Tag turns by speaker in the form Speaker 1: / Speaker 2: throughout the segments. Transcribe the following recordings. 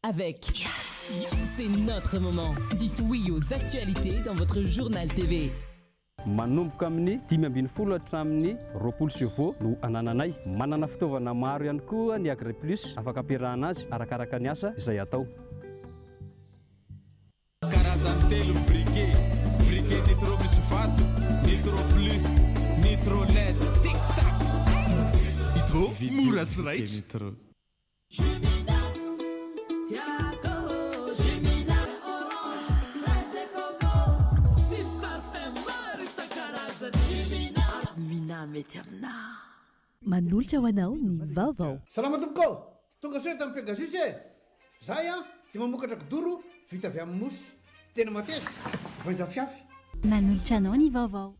Speaker 1: Avec C'est notre moment. Dites oui aux actualités dans votre journal TV.
Speaker 2: Manomboka amin'ny 15 hatramin'ny 20 chevaux no anananay. Manana fitaovana maro ihany koa ny Agriplus afaka ampiarahana azy arakaraka ny asa izay atao.
Speaker 3: Karazany telo ny briquet, briquet nitro misy vato, nitro plus, nitro led, tic tac!
Speaker 4: Nitro, mora sy raitra.
Speaker 5: Manolotra ho anao ny vaovao.
Speaker 6: Salama tompoko ô! Tonga soa eto amin'ny Pegasus e! Zahay an dia mamokatra kidoro vita avy amin'ny mousse. Tena mateza, voainja fiafy.
Speaker 7: Manolotra anao ny vaovao.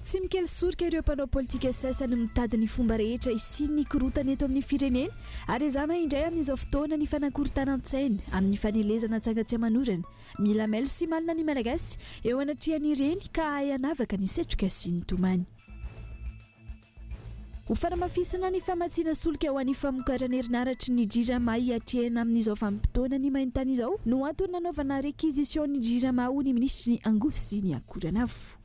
Speaker 5: Tsy mikely soroka ireo mpanao politika sasany mitady ny fomba rehetra hisian'ny korontana eto amin'ny firenena ary ezahana indray amin'izao fotoana ny fanakorontanan-tsaina amin'ny fanelezana antsanga tsy aman'orana. Mila mailo sy malina ny Malagasy eo anatrehan'ireny ka hahay hanavaka ny setroka sy ny tomany. Ho fanamafisana ny famatsiana solika ho an'ny famokarana herinaratry ny Jirama hiatrehana amin'izao vanim-potoana ny main-tany izao no antony nanaovana réquisition ny Jirama hoy ny minisitry ny angovo sy ny akoranafo.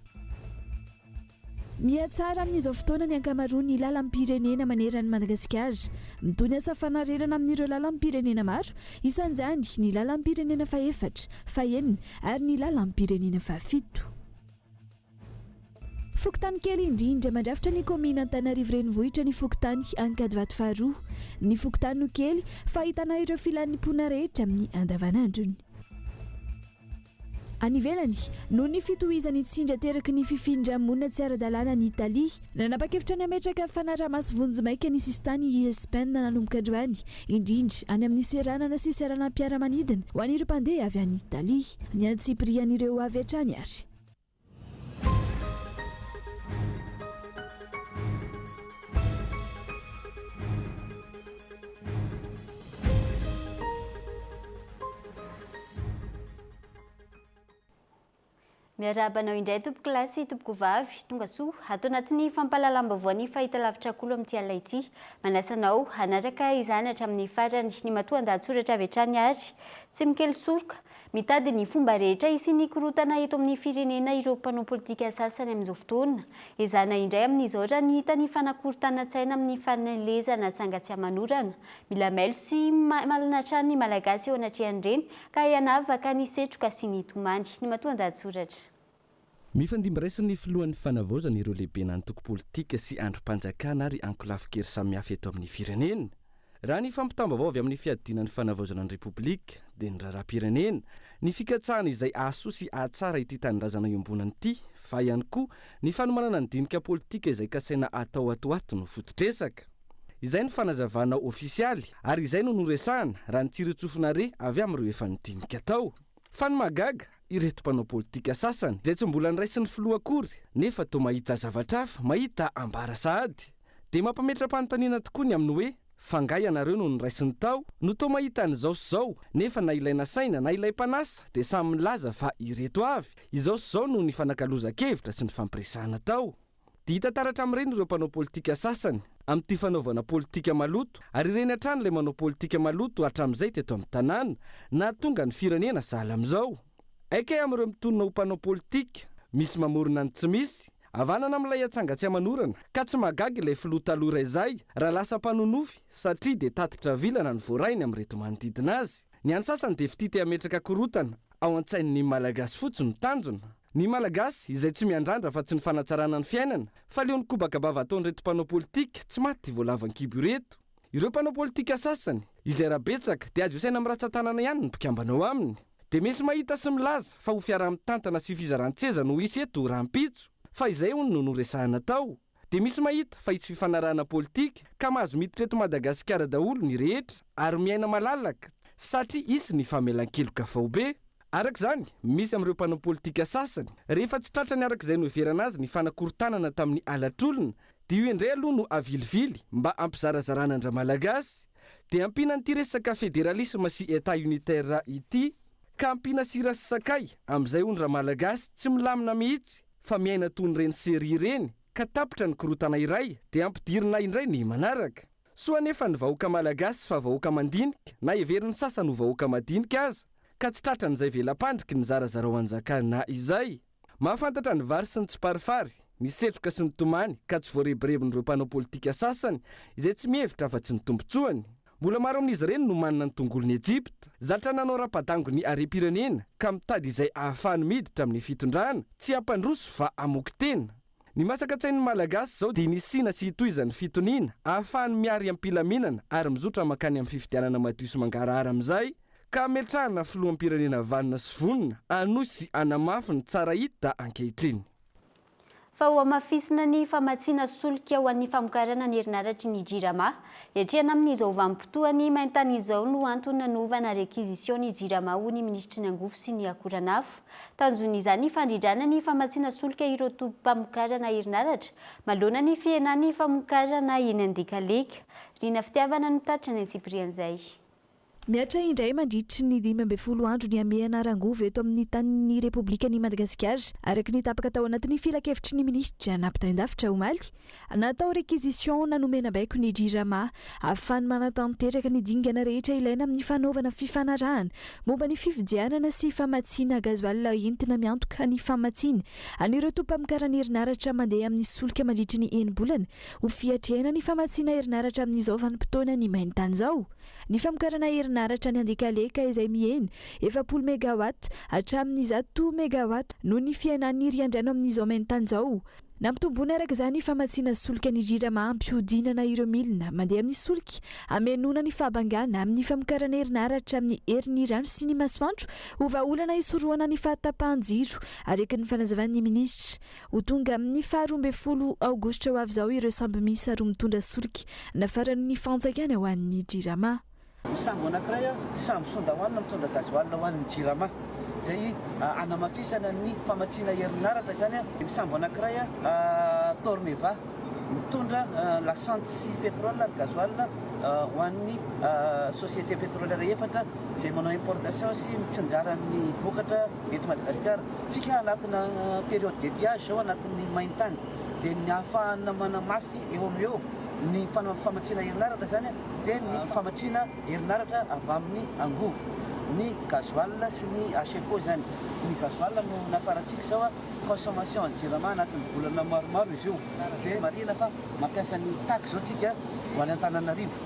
Speaker 5: Mihatsara amin'izao fotoana ny ankamaroan'ny lalam-pirenena maneran'i Madagasikara. Mitohy ny asa fanarenana amin'ireo lalam-pirenena maro, isan'izany ny lalam-pirenena fahefatra, fahenina ary ny lalam-pirenena fahafito. Fokontany kely indrindra mandrafitra ny kaominina Antananarivo Renivohitra ny fokontany Ankadivato faharoa. Ny fokontany no kely fa ahitana ireo filan'ny mponina rehetra amin'ny andavanandrony. Any ivelany, noho ny fitohizan'ny tsindry ateraky ny fifindra-monina tsy ara-dalàna any Italia, nanapa-kevitra ny hametraka fanaraha-maso vonjimaika ny sisintany i Espaina nanomboka androany, indrindra any amin'ny seranana sy seranam-piaramanidina ho an'ireo mpandeha avy any Italia. Ny antsipirian'ireo avy hatrany ary.
Speaker 8: Miarahaba anao indray tompoko lahy sy tompoko vavy, tonga soa ato anatin'ny fampahalalam-baovaon'ny fahitalavitra Kolo amin'ity alina ity. Manasa anao hanaraka izany hatramin'ny farany. Ny matoan-dahatsoratra avy hatrany ary tsy mikely soroka Mitady ny fomba rehetra hisian'ny korontana eto amin'ny firenena ireo mpanao politika sasany amin'izao fotoana. Ezahina indray amin'izao raha ny hita ny fanakorontanan-tsaina amin'ny fanelezana tsanga tsy aman'orana. Mila mailo sy malina hatrany ny Malagasy eo anatrehan'ireny ka hay hanavaka ny setroka sy ny tomany. Ny matoan-dahatsoratra.
Speaker 9: Mifandimby raisin'ny filohan'ny Fanavaozana ireo lehiben'antoko politika sy andrim-panjakana ary ankolafin-kery samihafa eto amin'ny firenena. Raha ny fampitam-baovao avy amin'ny fiadiana ny Fanavaozana ny Repoblika dia ny raharaham-pirenena, ny fikatsahana izay hahasoa sy hahatsara ity tanindrazana iombonana ity fa ihany koa ny fanomanana ny dinika politika izay kasaina hatao ato ho ato no foto-dresaka. Izay ny fanazavana ofisialy ary izay no noresahana raha ny tsirontsofina re avy amin'ireo efa nidinika tao. Fa ny mahagaga, ireto mpanao politika sasany, izay tsy mbola noraisin'ny filoha akory, nefa toa mahita zavatra hafa, mahita ambara sahady. Dia mampametra-panontaniana tokoa ny amin'ny hoe, f'angaha ianareo no noraisiny tao, no toa mahita an'izao sy izao, nefa na ilay nasaina na ilay mpanasa dia samy milaza fa ireto avy, izao sy izao no nifanakalozan-kevitra sy nifampiresahana tao. Dia hita taratra amin'ireny ireo mpanao politika sasany, amin'ity fanaovana politika maloto, ary ireny hatrany ilay manao politika maloto hatramin'izay teto amin'ny tanàna, nahatonga ny firenena sahala amin'izao. Hay kay amin'ireo mitonona ho mpanao politika, misy mamorona ny tsy misy, havanana amin'ilay atsanga tsy aman'orana, ka tsy mahagaga ilay filoha taloha iray izay raha lasa mpanonofy satria dia tatitra vilana no voarainy amin'ireto manodidina azy. Ny an'ny sasany dia fitia te hametraka korontana ao an-tsain'ny Malagasy fotsy no tanjona. Ny Malagasy izay tsy miandrandra fa tsy ny fanatsarana ny fiainana fa leon'ny kobaka-bava ataon'ireto mpanao politika tsy maty voalavan-kibo ireto. Ireo mpanao politika sasany, izay raha betsaka dia azo isaina amin'ny ratsan-tanana ihany ny mpikambana ao aminy, dia misy mahita sy milaza fa ho fiaraha-mitantana sy fizaran-tseza no hisy eto rahampitso, fa izay hono no noresahana tao. Dia misy mahita fa hisy fifanarahana politika ka mahazo miditra eto Madagasikara daholo ny rehetra ary miaina malalaka satria hisy ny famelan-keloka faobe. Araka izany, misy amin'ireo mpanao politika sasany, rehefa tsy tratrany araka izay noheverana azy ny fanakorontanana tamin'ny halatr'olona, dia io indray aloha no avilivily mba hampizarazarana an-dRamalagasy. Dia ampiana an'ity resaka federalisme sy Etat unitaire ity, ka ampiana sira sy sakay, amin'izay hono Ramalagasy tsy milamina mihitsy fa miaina toy ireny série ireny, ka tapitra ny korotana iray dia ampidirina indray ny manaraka. Soa anefa ny vahoaka malagasy fa vahoaka mandinika na heverin'ny sasany ho vahoaka madinika aza, ka tsy tratran'izay vela-pandriky ny zarazarao hanjakana izay. Mahafantatra ny vary sy ny tsiparifary, ny setroka sy ny tomany ka tsy voarebirebin'ireo mpanao politika sasany izay tsy mihevitra afa-tsy ny tombontsoany. Mbola maro amin'izy ireny no manana ny tongolon'i Ejipta, zatra nanao rapadango ny harem-pirenena ka mitady izay ahafahany miditra amin'ny fitondrana, tsy hampandroso fa hamoky tena. Ny masaka an-tsain'ny Malagasy izao dia ny hisiana sy hitohizan'ny fitoniana, ahafahany mihary am-pilaminana ary mizotra mankany amin'ny fifidianana madio sy mangarahara amin'izay ka hametrahana filoham-pirenena vanona sy vonona hanohy sy hanamafy ny tsara hita ankehitriny.
Speaker 8: Fa hohamafisina ny famatsiana solika ho an'ny famokarana ny herinaratry ny Jirama. Hiatrehana amin'izao vanim-potoan'ny maintany izao no antony nanovana réquisition ny Jirama hoy ny minisitry ny angovo sy ny akoranafo. Tanjon'izany ny fandrindrana ny famatsiana solika ireo tobim-pamokarana herinaratra manoloana ny fihenan'ny famokarana eny Andekaleka. Rina Fitiavana no mitatitra ny antsipirian'izay.
Speaker 5: Mihatra indray mandritry ny 15 andro ny hamehana ara-angovo eto amin'ny tanin'ny Repoblikan'i Madagasikara, araka ny tapaka tao anatin'ny filankevitry ny minisitra nampitain-davitra omaly. Natao réquisition na nomena baiko ny Jirama ahafahany manatanteraka ny dingana rehetra ilaina amin'ny fanaovana fifanarahana momba ny fividianana sy famatsiana gasoil entina miantoka ny famatsiana an'ireo tobim-pamokarana herinaratra mandeha amin'ny solika mandritry ny enim-bolana ho fiatrehana ny famatsiana herinaratra amin'izao vanim-potoanan'ny main-tany izao. Ny famokarana herinaratra any Andekaleka izay mihena 40 megawatt hatramin'ny 100 megawatt noho ny fihenan'ny riandrano amin'izao main-tany izao. Nampitomboina araka izany ny famatsiana solika ny Jirama hampihodinana ireo milina mandeha amin'ny solika hamenoana ny fahabangana amin'ny famokarana herinaratra amin'ny herin'ny rano sy ny masoandro ho vahaolana hisorohana ny fahatapahan-jiro araka ny fanazavan'ny minisitra. Ho tonga amin'ny faha 12 aogositra ho avy izao ireo sambo miisa roa mitondra solika nafaran'ny fanjakana ho an'ny Jirama.
Speaker 10: Ny sambo anankiray, sambo Sonda One mitondra gasoil ho an'ny Jirama, izay hanamafisana ny famatsiana herinaratra izany. Ny sambo anankiray, Tormeva, mitondra lasantsy sy pétrole ary gasoil ho an'ny société pétrolière efatra izay manao importation sy mitsinjara ny vokatra eto Madagasikara. Tsika anatina période d'étiage zao anatin'ny maintany dia ny ahafahana manamafy eo amin'ny eo ny famatsiana herinaratra zany dia ny famatsiana herinaratra avy amin'ny angovo, ny gasoil sy ny HFO zany. Ny gasoil no nafarantsika zao consommation an'ny Jirama anatin'ny volana maromaro izy io. Dia marihina fa mampiasa ny tac zao tsika ho any Antananarivo.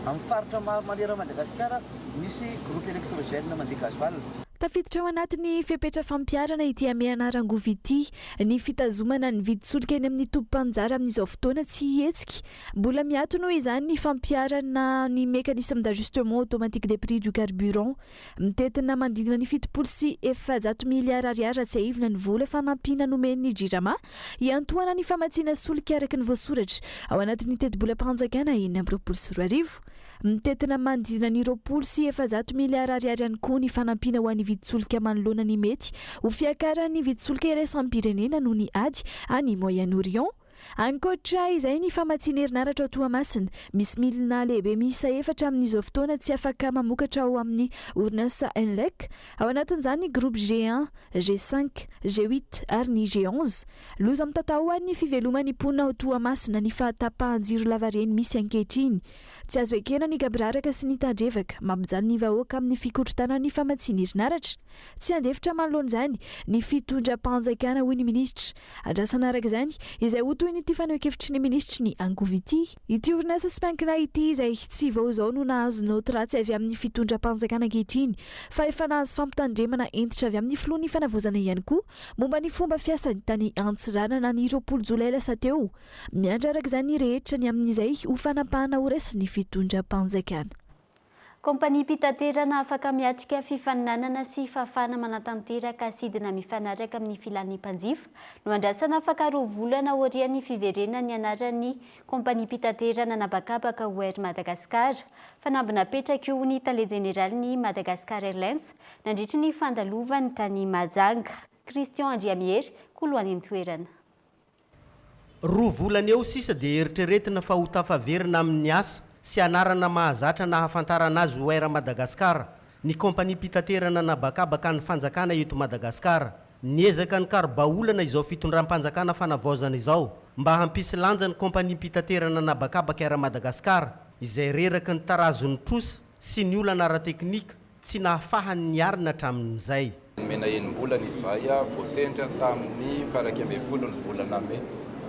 Speaker 10: Amin'ny faritra maro manerana Madagasikara misy groupe électrogène mandeha gasoil.
Speaker 5: Tafiditra ao anatin'ny fepetra fampiharana ity hamehana ara-angovo ity ny fitazomana ny vidin-tsolika eny amin'ny tobim-panjara amin'izao fotoana tsy hihetsika. Mbola miato noho izany ny fampiharana ny mécanisme d'ajustement automatique des prix du carburant. Mitentina manodidina ny 470 miliara ariary raha tsiahivina ny vola fanampiana nomen'ny Jirama hiantohana ny famatsiana solika araka ny voasoratra ao anatin'ny tetibolam-panjakana 2026. Mitentina manodidina ny 420 miliara ariary ihany koa ny fanampiana ho an'ny vidin-tsolika manoloana ny mety ho fiakaran'ny vidin-tsolika iraisam-pirenena noho ny ady any Moyen-Orient. Ankoatra izay ny famatsiana herinaratra ao Toamasina, misy milina lehibe miisa efatra amin'izao fotoana tsy afaka mamokatra ao amin'ny orinasa Enlec, ao anatin'izany ny groupe G1, G5, G8 ary ny G11. Loza mitatao ho an'ny fiveloman'ny mponina ao Toamasina ny fahatapahan-jiro lavareny misy ankehitriny. Tsy azo ekena ny gaboraraka sy ny tandrevaka mampijaly ny vahoaka amin'ny fikorontanan'ny famatsiana herinaratra. Tsy handefitra manoloana izany ny fitondram-panjakana, hoy ny minisitra. Andrasana araka izany izay ho tohin'ity fanehoan-kevitry ny minisitry ny angovo ity. Ity orinasa tsy miankina ity izay tsy vao izao no nahazo naoty ratsy avy amin'ny fitondram-panjakana ankehitriny fa efa nahazo fampitandremana hentitra avy amin'ny filohan'ny fanavaozana ihany koa momba ny fomba fiasany tany Antsiranana ny 20 jolay lasa teo. Miandry araka izany ny rehetra ny amin'izay ho fanapahana horaisin'ny fitondram-panjakana.
Speaker 8: Kaompaniam-pitaterana afaka miatrika fifaninanana sy fahafahana manatanteraka sidina mifanaraka amin'ny filan'ny mpanjifa no andrasana afaka roa volana aorian'ny fiverenan'ny anaran'ny kaompaniam-pitaterana an'habakabaka ho Air Madagascar. Fanamby napetraka io ny tale jeneralin'ny Madagascar Airlines nandritry ny fandalovany tany Mahajanga. Christian Andriamihery, kolo any an-toerana.
Speaker 11: Roa volana eo sisa dia eritreretina fa ho tafaverina amin'ny asa. sy anarana mahazatra nahafantarana azy ho Air Madagascar ny kaompaniam-pitaterana an'habakabaka an'ny fanjakana eto Madagasikara. Niezaka nikaro-bahaolana izao fitondram-panjakana fanavaozana izao mba hampisy lanja ny kaompaniam-pitaterana an'habakabaka Air Madagascar izay reraky ny tarazon'ny trosa sy ny olana ara-teknika tsy nahafahany niarina hatramin'izay.
Speaker 12: Nomena enim-bolana izahay voatendry tamin'ny faha 11 ny volana mey.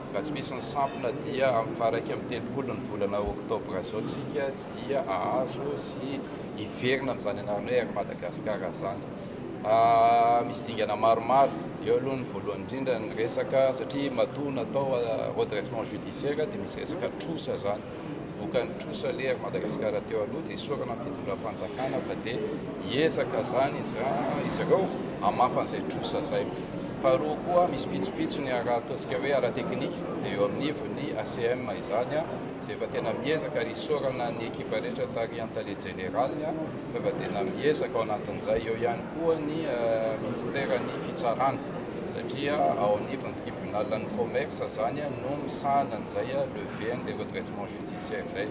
Speaker 12: Raha tsy misy ny sampona dia amin'ny faha 31 ny volana oktobra izao tsika dia hahazo sy hiverina amin'izany anarana hoe Air Madagascar izany. Misy dingana maromaro. Eo aloha ny voalohany indrindra ny resaka satria matoa natao redressement judiciaire dia misy resaka trosa izany. Bokan'ny trosa le Air Madagascar teo aloha dia isaorana ny fitondram-panjakana fa dia hiezaka izany izy ireo hamafa an'izay trosa izay. Faharoa koa misy pitsopitsony ara ataontsika hoe ara-teknika dia eo amin'ivon'ny ACM izany izay efa tena miezaka ary isaorana ny ekipa rehetra tarihan'ny tale jeneraliny fa efa tena miezaka ao anatin'izay. Eo ihany koa ny ministeran'ny fitsarana satria ao anivon'ny tribunal ny commerce izany no misahana an'izay levée an'ilay redressement judiciaire izay.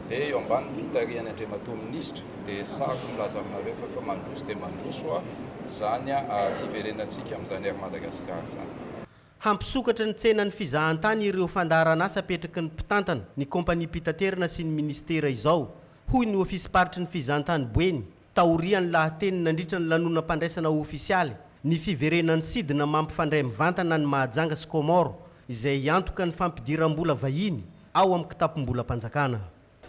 Speaker 12: Dia eo ambanin'ny fitarihan'ny Andriamatoa Minisitra dia sahako milaza aminareo fa efa mandroso dia mandroso izany fiverenantsika amin'izany Air Madagascar izany.
Speaker 11: Hampisokatra ny tsenan'ny fizahantany ireo fandaharanasa apetraky ny mpitantana ny kaompaniam-pitaterana sy ny minisitera izao, hoy ny ofisim-paritry ny fizahantany Boeny, taorian'ny lahateny nandritra ny lanonam-pandraisana ofisialy ny fiverenan'ny sidina mampifandray mivantana an'i Mahajanga sy Comores izay hiantoka ny fampidiram-bola vahiny ao amin'ny kitapom-bolam-panjakana.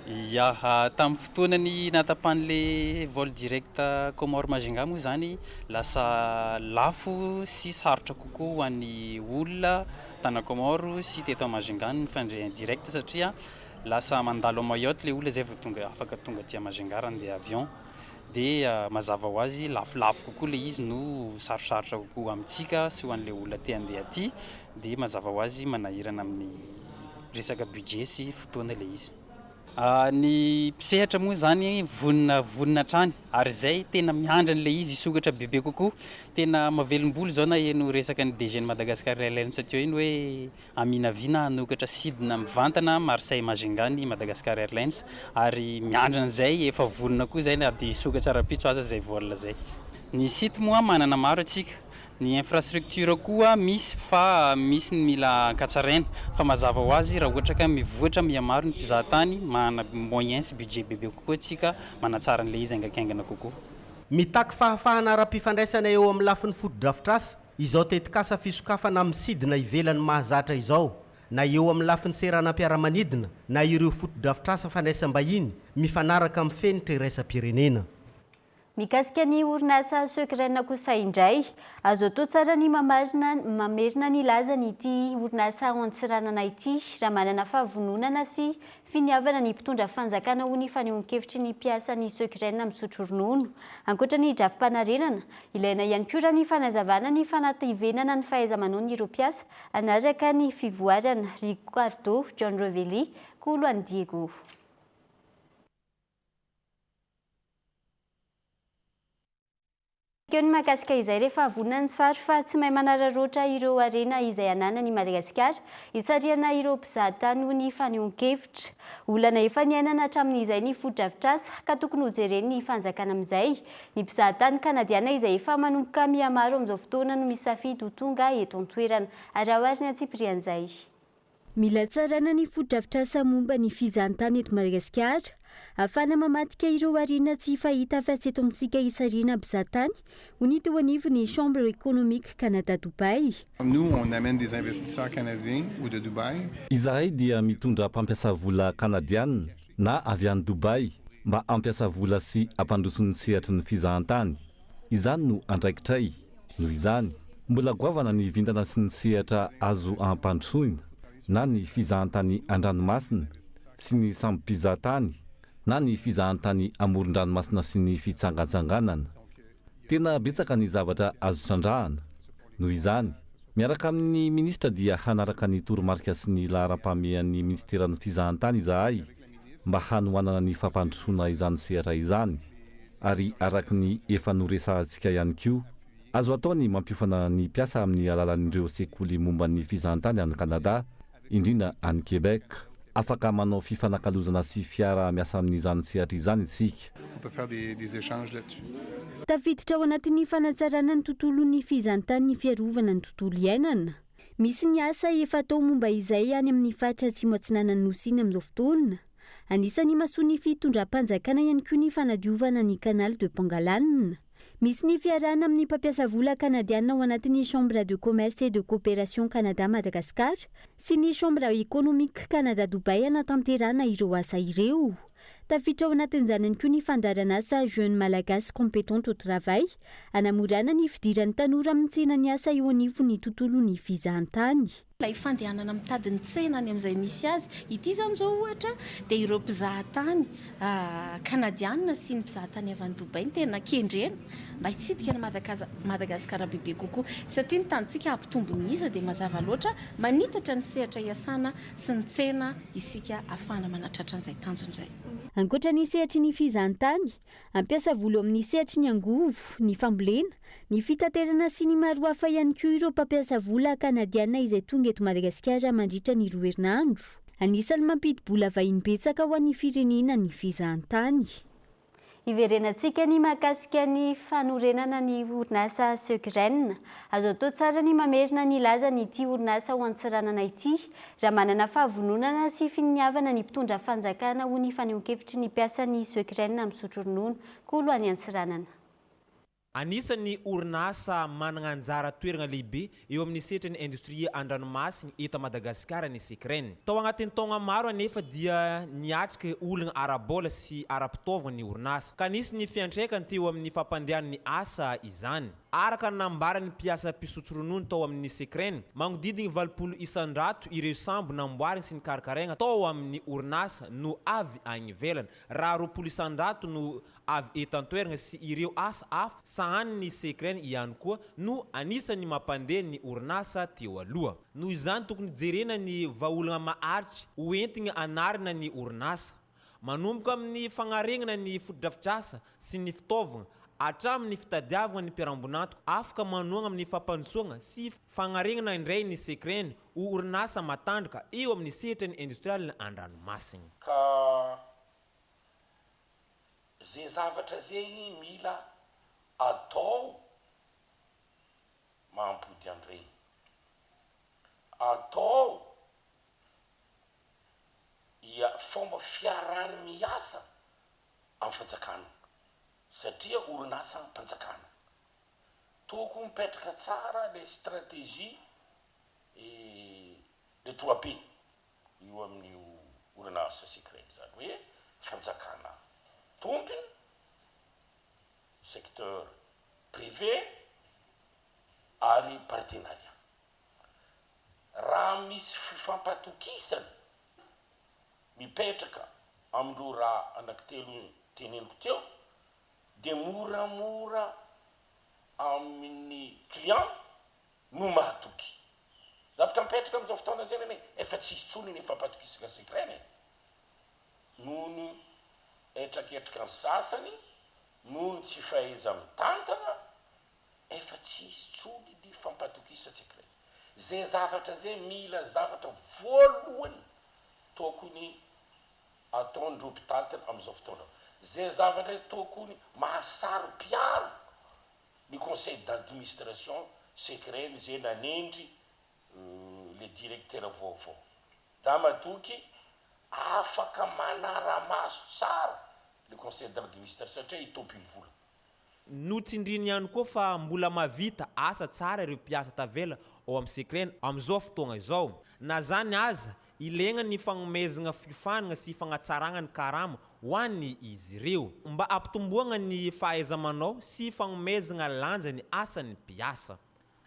Speaker 13: Ya, tamin'ny fotoanany nahatapahan'ilay vol direct Comores Majunga moa izany lasa lafo sy sarotra kokoa ho an'ny olona tany Comores sy teto Majunga ny mifandray en direct satria lasa mandalo à Mayotte ilay olona izay vao tonga afaka tonga aty Majunga raha handeha avion dia mazava ho azy lafolafo kokoa ilay izy no sarosarotra kokoa amintsika sy ho an'ilay olona te handeha aty dia mazava ho azy manahirana amin'ny resaka budget sy fotoana ilay izy. Ny mpisehatra moa izany vonona vonona hatrany ary izay tena miandry an'ilay izy hisokatra bebe kokoa. Tena mahavelom-bolo izao naheno resaka ny DG-n'ny Madagascar Airlines teo iny hoe haminavina hanokatra sidina mivantana Marseille Majunga ny Madagascar Airlines ary miandry an'izay efa vonona koa izay na dia hisokatra rahampitso aza izay vol izay. Ny site moa manana maro antsika Ny infrastructure koa misy fa misy ny mila ankatsaraina fa mazava ho azy raha ohatra ka mivoatra mihamaro ny mpizahatany manana moyen sy budget bebe kokoa tsika manatsara an'ilay izy haingankaingana kokoa.
Speaker 11: Mitaky fahafahana ara-pifandraisana eo amin'ny lafiny fotodrafitrasa izao tetikasa fisokafana amin'ny sidina ivelany mahazatra izao, na eo amin'ny lafiny seranam-piaramanidina na ireo fotodrafitrasa fandraisam-bahiny mifanaraka amin'ny fenitra iraisam-pirenena.
Speaker 8: Mikasika ny orinasa Secren kosa indray, azo atao tsara ny mamarina mamerina ny lazany ity orinasa ao Antsiranana ity raha manana fahavononana sy finiavana ny mpitondra fanjakana hoy ny fanehoan-kevitry ny mpiasan'ny Secren misotro ronono. Ankoatra ny drafi-panarenana, ilaina ihany koa raha ny fanazavana ny fanativenana ny fahaiza-manaon'ireo mpiasa hanaraka ny fivoarana. Ricardo John Rovelli, Kolo an'i Diego. Teo ny mahakasika izay rehefa vonona ny sary fa tsy mahay manararaotra ireo harena izay ananany i Madagasikara hisarihana ireo mpizahatany hoy ny fanehoan-kevitra. Olana efa niainana hatramin'izay ny fotodrafitrasa ka tokony hojeren'ny fanjakana amin'izay. Ny mpizahatany kanadiana izay efa manomboka mihamaro amin'izao fotoana no misafidy ho tonga eto an-toerana. Araho ary ny antsipirian'izay. Mila tsaraina ny fotodrafitrasa momba ny fizahantany eto Madagasikara, ahafahana mamadika ireo harena tsy fahita afa-tsy eto amintsika hisarihana mpizahatany, hoy ny teo anivon'ny Chambre Economique Canada Dubaï.
Speaker 4: Nous, on amène des investisseurs canadiens ou de Dubaï.
Speaker 14: Izahay dia mitondra mpampiasa vola kanadiana na avy any Dubaï mba hampiasa vola sy hampandroso ny sehatry ny fizahantany. Izany no andraikitray. Noho izany, mbola goavana ny vintana sy ny sehatra azo ampandrosoina, na ny fizahantany an-dranomasina sy ny sambo-mpizahatany, na ny fizahantany amoron-dranomasina sy ny fitsangatsanganana. Tena betsaka ny zavatra azo trandrahana. Noho izany, miaraka amin'ny minisitra dia hanaraka ny toromarika sy ny laharam-pahamehan'ny minisiteran'ny fizahantany izahay mba hanohanana ny fampandrosoana izany sehatra izany. Ary araka ny efa noresahantsika ihany koa, azo atao ny mampiofana ny mpiasa amin'ny alalan'ireo sekoly momba ny fizahantany any Canada, indrindra any Québec. Afaka manao fifanakalozana sy fiaraha-miasa amin'izany sehatra izany isika.
Speaker 4: On peut faire des des échanges là-dessus.
Speaker 8: Tafiditra ao anatin'ny fanatsarana ny tontolon'ny fizahantany ny fiarovana ny tontolo iainana. Misy ny asa efa atao momba izay any amin'ny faritra Atsimo Atsinanan'ny Nosy iny amin'izao fotoana. Anisan'ny imasoan'ny fitondram-panjakana ihany koa ny fanadiovana ny Canal de Pangalane. Misy ny fiarahana amin'ny mpampiasa vola kanadiana ao anatin'ny Chambre de commerce et de coopération Canada-Madagascar sy ny Chambre économique Canada-Dubaï hanatanterahana ireo asa ireo. Tafiditra ao anatin'izany ihany koa ny fandaharanasa Jeunes Malagasy compétents au travail hanamorana ny fidiran'ny tanora amin'ny tsenan'ny asa eo anivon'ny tontolon'ny fizahantany.
Speaker 15: Ilay fandehanana mitady ny tsena any amin'izay misy azy. Ity izany izao ohatra dia ireo mpizahatany Kanadiana sy ny mpizahatany avy any Dubaï no tena kendrena mba hitsidika an'i Madagasikara bebe kokoa. Satria ny tanintsika hampitombo ny isa dia mazava loatra manitatra ny sehatra iasana sy ny tsena isika ahafahana manatratra an'izay tanjona izay.
Speaker 8: Ankoatra ny sehatry ny fizahantany, Hampiasa vola eo amin'ny sehatry ny angovo, ny fambolena, ny fitaterana sy ny maro hafa ihany koa ireo mpampiasa vola kanadiana izay tonga eto Madagasikara mandritra ny roa herinandro. Anisan'ny mampidi-bola vahiny betsaka ho an'ny firenena ny fizahantany. Hiverenantsika ny mahakasika ny fanorenana ny orinasa Secren. Azo atao tsara ny mamerina ny lazan'ity orinasa ao Antsiranana ity raha manana fahavononana sy finiavana ny mpitondra fanjakana hoy ny fanehoan-kevitry ny mpiasan'ny Secren misotro ronono kolo any Antsiranana.
Speaker 16: Anisan'ny orinasa manana anjara toerana lehibe eo amin'ny sehatry ny indostria an-dranomasina eto Madagasikara ny Secren. Tao anatin'ny taona maro anefa dia niatrika olana ara-bola sy ara-pitaovana ny orinasa, ka nisy ny fiantraikany teo amin'ny fampandehanany ny asa izany. Araka ny nambaran'ny mpiasa mpisotro ronono tao amin'ny Secren, magnodidiny 80 isan-drato ireo sambo namboariny sy nikarakaraina tao amin'ny orinasa no avy any ivelany, raha 20 isan-drato no avy eto an-toerana sy ireo asa hafa sahanin'ny Secren ihany koa no anisan'ny mampandeha ny orinasa teo aloha. Noho izany tokony jerena ny vahaolana maharitry ho entigny hanarina ny orinasa. Manomboka amin'ny fagnaregnana ny fotodrafitrasa sy ny fitaovagna, hatramin'ny fitadiavagna ny mpiarambon'antoka afaka manohagna amin'ny fampandrosoagna sy fagnaregnana indray ny Secren ho orinasa matanjaka eo amin'ny sehatra ny indostrialin'ny an-dranomasigny.
Speaker 17: Ka ze zavatra zegny mila atao mampody an'iregny. Atao ia fomba fiarahany miasa am fanjakana satria orinasa mpanjakana. Tokony mipetraka tsara le stratégie le trois P io amin'io orinasa secret zany hoe fanjakana tompony, secteur privé ary partenariat. Raha misy fifampatokisana mipetraka amin'ireo raha anankitelo teneniko teo dia moramora amin'ny client no mahatoky. Zavatra mipetraka amin'izao fotoana izao anie efa tsisy intsony ny fampatokisana secret e! Noho ny hetraketraky ny sasany, noho ny tsy fahaiza-mitantana Efa tsisy tsony ny fampatokisantsika re. Ze zavatra ze mila zavatra voalohany tokony ataondreo mpitantana amizao fotoana ze zavatra tokony mahasaro-piaro ny conseil d'administration secret ze nanendry le directeur vaovao da matoky afaka manaramaso tsara le conseil d'administration satria i tompiny vola.
Speaker 16: Notsindriany ihany koa fa mbola mahavita asa tsara ireo mpiasa tavela ao amin'ny Secren amin'izao fotoagna izao. Na zany aza, ilaigna ny fagnomezagna fiofanagna sy fagnatsaragna ny karama ho an'ny izy ireo mba hampitomboagna ny fahaiza-manao sy fagnomezagna lanja ny asan'ny mpiasa.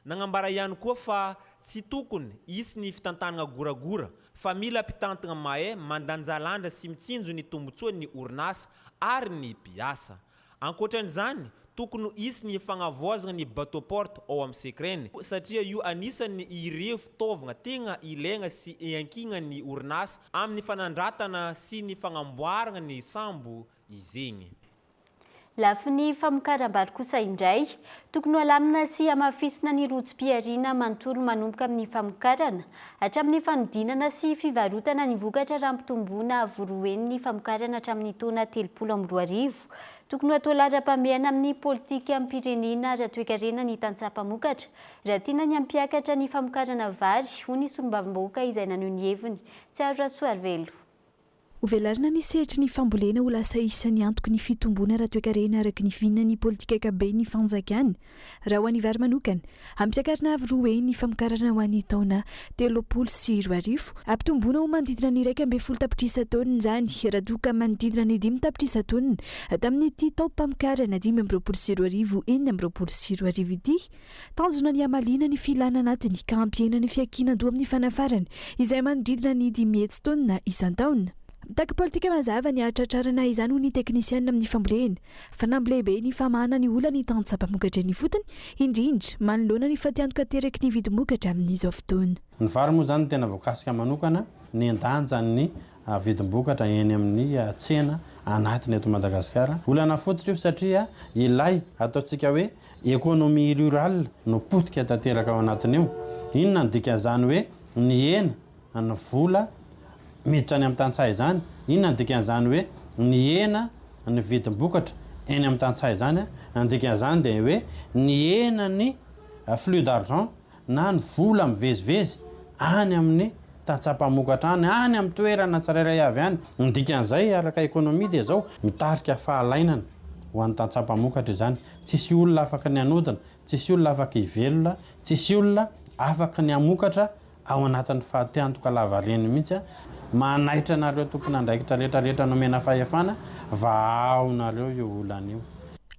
Speaker 16: Nagnambara ihany koa fa tsy tokony hisy ny fitantanagna goragora fa mila mpitantagna mahay mandanjalanja sy mitsinjo ny tombotsoan'ny orinasa ary ny mpiasa. Ankoatran'izany, tokony hisy ny fagnavaozagna ny bateau porte ao amin'ny Secren satria io anisan'ny ireo fitaovagna tegna ilaigna sy iankignan'ny orinasa amin'ny fanandratana sy ny fagnamboaragna ny sambo izegny.
Speaker 8: Lafiny famokaram-bary kosa indray, tokony ho alamina sy hamafisina ny rojom-pihariana manontolo manomboka amin'ny famokarana hatramin'ny fanodinana sy fivarotana ny vokatra raha ampitomboina avo roa heny ny famokarana hatramin'ny taona 2030. Tokony ho atao laharam-pahamehana amin'ny politikam-pirenena ara-toekarena ny tantsaha mpamokatra raha tiana ny hampiakatra ny famokarana vary, hoy ny solombavambahoaka izay naneho ny heviny. Tsiaro Rasoarivelo.
Speaker 5: Hovelarina ny sehatry ny fambolena ho lasa isan'ny antoky ny fitomboana ara-toekarena araka ny vinan'ny politika ankapoben'ny fanjakana. Raha ho an'ny vary manokana, hampiakarina avo roa heny ny famokarana ho an'ny taona 2030. Hampitomboina ho manodidina ny 11 tapitrisa taonina izany, raha toa ka manodidina ny dimy tapitrisa taonina tamin'ity taom-pamokarana 2025 2026 ity. Tanjona ny hamaliana ny filàna anatiny ka hampihena ny fiankinan-doha amin'ny fanafarana, izay manodidina ny 500 taonina isan-taona. Mitaky politika mazava ny hahatratrarana izany hoy ny teknisianina amin'ny fambolena. Fanamby lehibe ny famahana ny olan'ny tantsaha mpamokatra eny ifotony, indrindra manoloana ny fatiantoka ateraky ny vidim-bokatra amin'izao fotoana.
Speaker 18: Ny vary moa izany no tena voakasika manokana ny andanjan'ny vidim-bokatra eny amin'ny tsena anatiny eto Madagasikara. Olana fototra io satria ilay ataontsika hoe Economie rurale no potika tanteraka ao anatin'io. Inona no dikan'izany hoe nihena ny vola miditra any amin'ny tantsaha izany? Inona no dikan'izany hoe nihena ny vidim-bokatra eny amin'ny tantsaha izany? Ny dikan'izany dia hoe nihena ny flux d'argent na ny vola mivezivezy any amin'ny tantsaha mpamokatra any, any amin'ny toerana tsirairay avy any. Ny dikan'izay araka économie dia izao, mitarika fahalainana ho an'ny tantsaha mpamokatra izany. Tsisy olona afaka ny hanodina, tsisy olona afaka hivelona, tsisy olona afaka ny hamokatra ao anatin'ny fatiantoka lavareny mihitsy. Manaitra anareo tompon'andraikitra rehetra rehetra nomena fahefana, vahao nareo io olana io.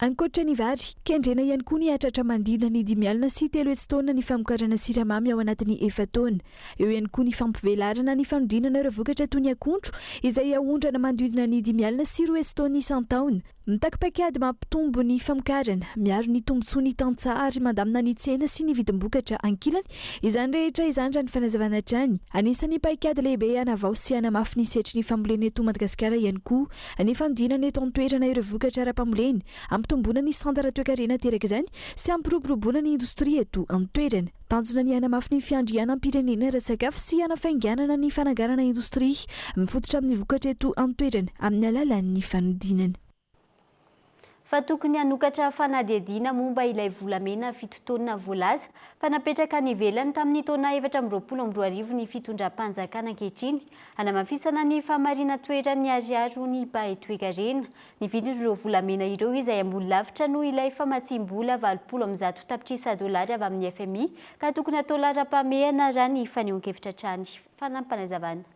Speaker 5: Ankoatra ny vary, kendrena ihany koa ny hahatratra manodidina ny 350 taonina ny famokarana siramamy ao anatin'ny efa-taona. Eo ihany koa ny fampivelarana ny fanodinana ireo vokatra toy ny akondro izay aondrana manodidina ny 250 taonina isan-taona. Mitaky paikady mampitombo ny famokarana, miaro ny tombontsoa ny tantsaha ary mandamina ny tsena sy ny vidim-bokatra ankilany izany rehetra izany raha ny fanazavana hatrany. Anisan'ny paikady lehibe hanavao sy hanamafy ny sehatry ny fambolena eto Madagasikara ihany koa ny fanodinana eto an-toerana ireo vokatra ara-pambolena, hampitomboana ny sanda ara-toekarena ateraka izany sy hampiroboroboana ny indostria eto an-toerana. Tanjona ny hanamafy ny fiandrianam-pirenena ara-tsakafo sy hanafainganana ny fananganana indostria mifototra amin'ny vokatra eto an-toerana amin'ny alalan'ny fanodinana.
Speaker 8: Fa tokony hanokatra fanadihadiana momba ilay volamena fito taonina voalaza fa napetraka any ivelany tamin'ny taona 2024 ny fitondram-panjakana ankehitriny hanamafisana ny fahamarinan-toeran'ny ariary ho ny mpahay toekarena. Ny vidin'ireo volamena ireo izay ambony lavitra noho ilay famatsiam-bola 180 tapitrisa dolara avy amin'ny FMI ka tokony hatao laharam-pahamehana raha ny fanehoan-kevitra hatrany. Fanampinazavana.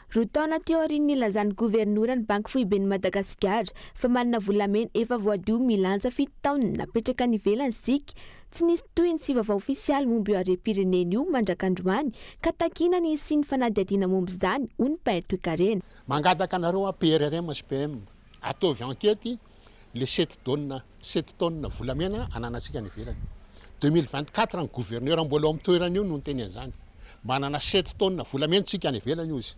Speaker 19: Roa taona aty aorian'ny nilazan'ny governoran'ny Banky Foiben'i Madagasikara fa manana volamena efa voadio milanja fito taonina napetraka any ivelany isika, tsy nisy tohiny sy vaovao ofisialy momba io harem-pirenena io mandrak'androany ka takiana ny hisian'ny fanadihadiana momba izany, hoy ny mpahay toekarena.
Speaker 20: Mangataka anareo aho PRRM sy PM, ataovy enquete le sept donne sept tonnes volamena ananantsika any ivelany. 2024 ny gouverneur mbola ao amin'ny toerana io no niteny an'izany. Manana sept tonnes volamena tsika any ivelany hozy.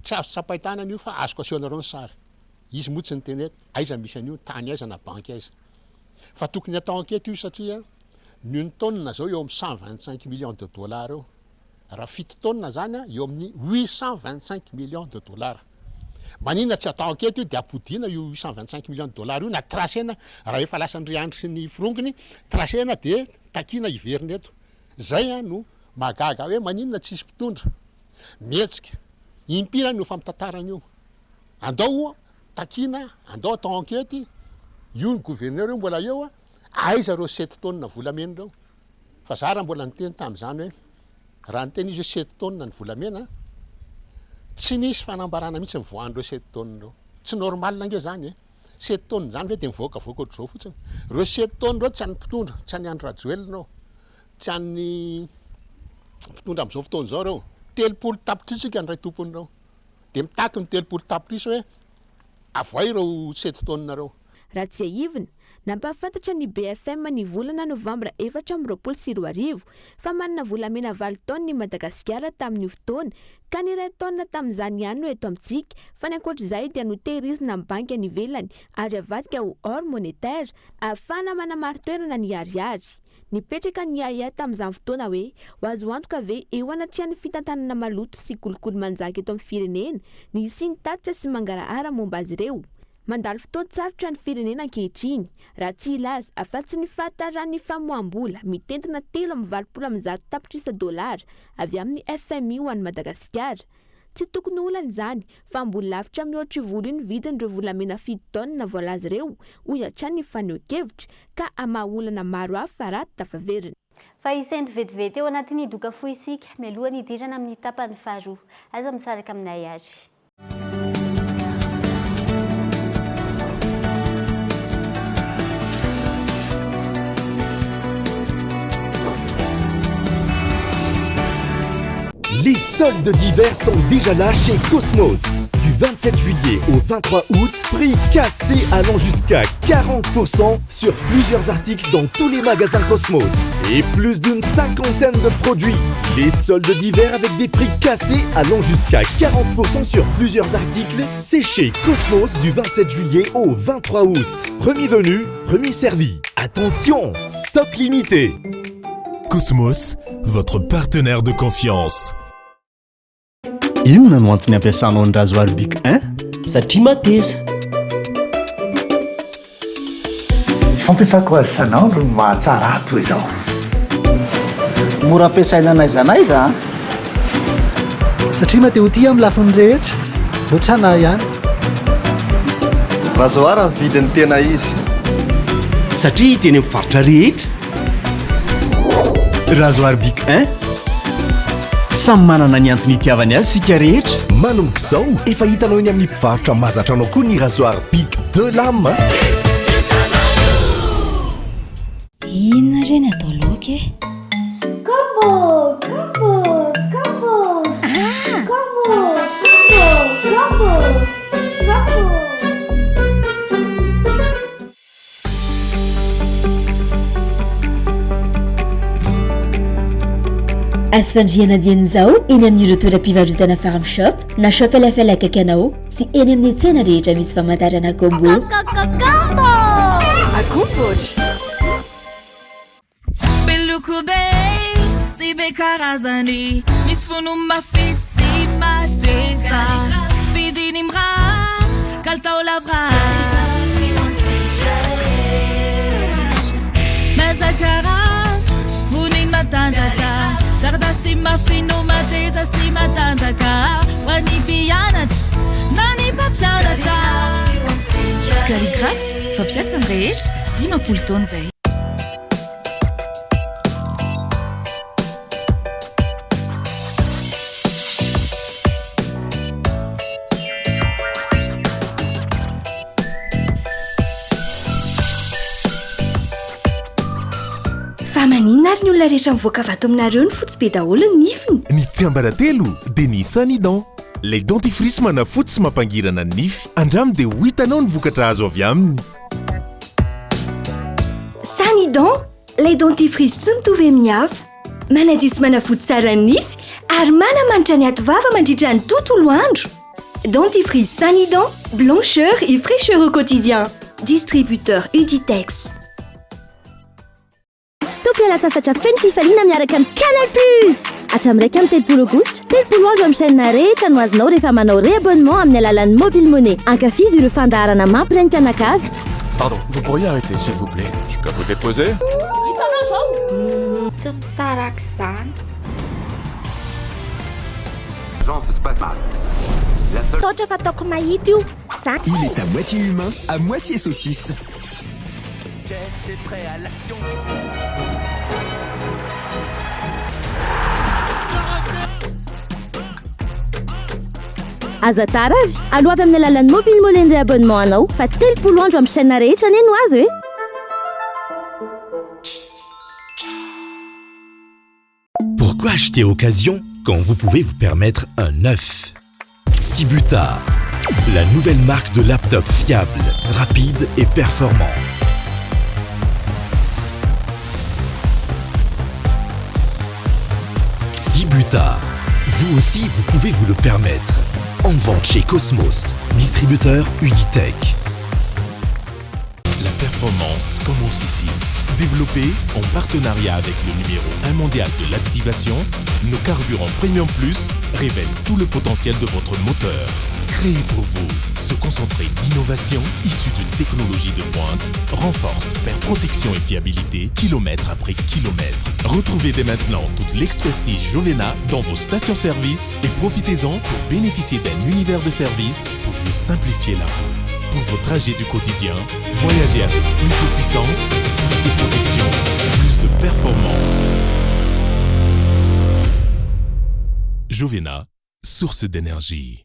Speaker 20: Tsy azo tsapain-tanana io fa azoko asehonareo ny sary. Izy moa tsy niteny hoe aiza misy an'io, tany aiza na banky aiza. Fa tokony atao enquete io satria ny une tonne zao eo amin'ny 125 millions de dollars eo. Raha fito taonina zany eo amin'ny 825 millions de dollars. Maninona tsy atao enquête io dia ampodiana io 825 millions de dollars io na tracena raha efa lasan'ny ry Andry sy ny forongony, tracena dia takiana hiverina eto. Zay no mahagaga ahy hoe maninona tsisy mpitondra mihetsika. Impiry no efa mitantara an'io. Andao takiana, andao atao enquête, io ny gouverneur io mbola eo, aiza ireo sept taonina volamena ireo. Fa za raha mbola niteny tamin'izany hoe raha niteny izy hoe sept tonnes ny volamena, tsy nisy fanambarana mihitsy nivoahan'ireo sept tonnes ireo. Tsy normal ange zany e! Sept tonnes zany ve dia mivoakavoaka ohatr'izao fotsiny? Ireo sept tonnes ireo tsy an'ny mpitondra, tsy an'i Andry Rajoelina ireo, tsy an'ny mpitondra amin'izao fotoana izao ireo. 30 tapitrisa isika ny ray tompony ireo. Dia mitaky ny 30 tapitrisa hoe avoay ireo sept tonnes ireo.
Speaker 19: Raha tsiahivina, Nampahafantatra ny BFM ny volana novambra 2024 fa manana volamena valo taonina i Madagasikara tamin'io fotoana ka ny iray taonina tamin'izany ihany no eto amintsika fa ny ankoatr'izay dia notehirizina amin'ny banky any ivelany ary avadika ho or monétaire ahafahana manamari-toerana ny ariary. Nipetraka ny ahiahy tamin'izany fotoana hoe ho azo antoka ve eo anatrehan'ny fitantanana maloto sy kolikoly manjaka eto amin'ny firenena ny hisian'ny tatitra sy mangarahara momba azy ireo. Mandalo fotoan-tsarotra ny firenena ankehitriny, raha tsy hilaza afa-tsy ny fahataran'ny famoaham-bola mitentina 183 tapitrisa dolara avy amin'ny FMI ho an'i Madagasikara. Tsy tokony ho olana izany fa mbola lavitra mihoatra io vola io ny vidin'ireo volamena fito taonina voalaza ireo, hoy hatrany ny fanehoan-kevitra, ka hamaha olana maro hafa raha tafaverina.
Speaker 8: Fa hisento vetivety eo anatin'ny doka fohy isika, mialohan'ny hidirana amin'ny tapany faharoa. Aza misaraka aminay ary.
Speaker 21: Les soldes d'hiver sont déjà là chez Cosmos. Du 27 juillet au 23 août, prix cassé allant jusqu'à 40% sur plusieurs articles dans tous les magasins Cosmos. Et plus d'une cinquantaine de produits. Les soldes d'hiver avec des prix cassés allant jusqu'à 40% sur plusieurs articles, c'est chez Cosmos du 27 juillet au 23 août. Premier venu, premier servi. Attention, stock limité.
Speaker 22: Cosmos, votre partenaire de confiance.
Speaker 23: Inona no antony ampiasanao ny rasoir Bic 1?
Speaker 24: Satria mateza.
Speaker 25: Ny fampiasako azy isan'andro no mahatsara ahy toy izao.
Speaker 10: Mora ampiasaina n'aiza n'aiza an!
Speaker 26: Satria maha te ho tia amin'ny lafiny rehetra, ohatrana ahy ihany.
Speaker 27: Rasoir ny vidiny tena izy.
Speaker 24: Satria hita eny amin'ny faritra rehetra.
Speaker 23: Rasoir Bic 1. Samy manana ny antony itiavany azy isika rehetra.
Speaker 21: Manomboka izao, efa hitanao eny amin'ny mpivarotra mahazatra anao koa ny rasoir Bic 2 lames.
Speaker 7: Inona re ny atao laoka e?
Speaker 28: Combo, combo, combo. Ah! Combo, combo, combo, combo.
Speaker 7: Azo fandrihana dieny izao eny amin'ireo toeram-pivarotana Farm Shop na Shop LFL akaiky anao sy eny amin'ny tsena rehetra misy famantarana Combo.
Speaker 29: Akombotry. Be loko be sy be karazany, misy fono mafy sy mateza, vidiny mirary, kalitao lavorary. Mazakara, voniny matanjaka, taratasy mafy no mateza sy matanjaka, ho an'ny mpianatra na ny mpampianatra.
Speaker 30: Calligraphe, fampiasan'ny rehetra, 50 taona izay.
Speaker 31: Fa maninona ary ny olona rehetra mivoaka avy ato aminareo no fotsy be daholo ny nifiny?
Speaker 22: Ny tsiambaratelo dia ny Sanident. Ilay dentifrice manafotsy sy mampangirana ny nify. Andramo dia ho hitanao ny vokatra azo avy aminy.
Speaker 31: Sanident, ilay dentifrice tsy mitovy amin'ny hafa. Manadio sy manafotsy tsara ny nify ary manamanitra ny ativava mandritra ny tontolo andro. Dentifrice Sanident, blancheur et fraîcheur au quotidien. Distributeur Uditex.
Speaker 32: Fotoam-pialan-tsasatra feno fifaliana miaraka amin'ny Canal Plus! Hatramin'ny 31 Aogositra, 30 andro amin'ny chaîne rehetra no azonao rehefa manao réabonnement amin'ny alalan'ny Mobile Money. Ankafizo ireo fandaharana mampiray ny mpianakavy.
Speaker 33: Pardon, vous pourriez arrêter s'il vous plaît? Je peux vous déposer?
Speaker 34: Hitanao zao? Tsy misaraka izany.
Speaker 35: Taotra fa ataoko mahita io. Za.
Speaker 21: Il est à moitié humain, à moitié saucisse.
Speaker 32: Aza tara ary, aloavy amin'ny alalan'ny Mobile Money indray abonnement anao fa 30 andro amin'ny chaîne rehetra anie no azo e!
Speaker 21: Pourquoi acheter occasion quand vous pouvez vous permettre un neuf Tibuta, la nouvelle marque de laptop fiable, rapide et performant. Toyota. Vous aussi, vous pouvez vous le permettre. En vente chez Cosmos, distributeur Uditech.
Speaker 22: La performance commence ici. Développé en partenariat avec le numéro 1 mondial de l'activation, nos carburants Premium Plus révèlent tout le potentiel de votre moteur. Créé pour vous, ce concentré d'innovation issu d'une technologie de pointe renforce per protection et fiabilité kilomètre après kilomètre. Retrouvez dès maintenant toute l'expertise Jovena dans vos stations-service et profitez-en pour bénéficier d'un univers de services pour vous simplifier la route. Pour vos trajets du quotidien, voyagez avec plus de puissance, plus de protection, plus de performance. Jovena, source d'énergie.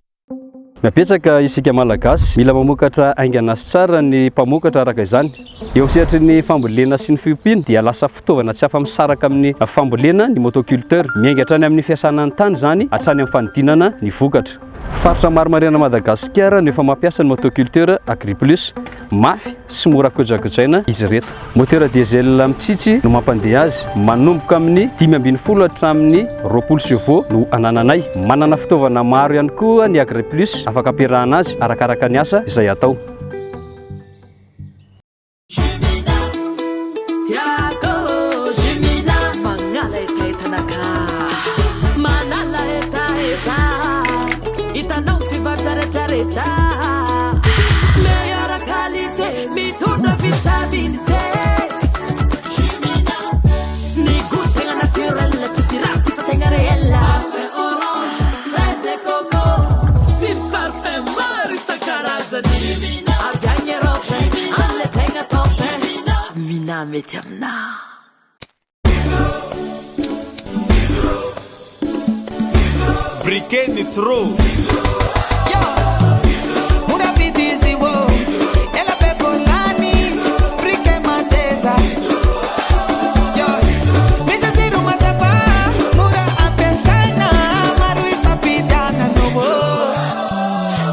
Speaker 1: Mihabetsaka isika Malagasy, mila mamokatra haingana sy tsara ny mpamokatra araka izany. Eo amin'ny sehatry ny fambolena sy ny fiompiana dia lasa fitaovana tsy afa-misaraka amin'ny fambolena ny motoculteur. Miainga hatrany amin'ny fiasana ny tany izany hatrany amin'ny fanodinana ny vokatra. Faritra maro manerana Madagasikara no efa mampiasa ny motoculteur Agriplus. Mafy sy mora kojakojaina izy ireto. Moteur diesel mitsitsy no mampandeha azy. Manomboka amin'ny 15 hatramin'ny 20 chevaux no anananay. Manana fitaovana maro ihany koa ny Agriplus afaka ampiarahana azy arakaraka ny asa izay atao.
Speaker 29: Mina mety aminà.
Speaker 2: Briquet nitro.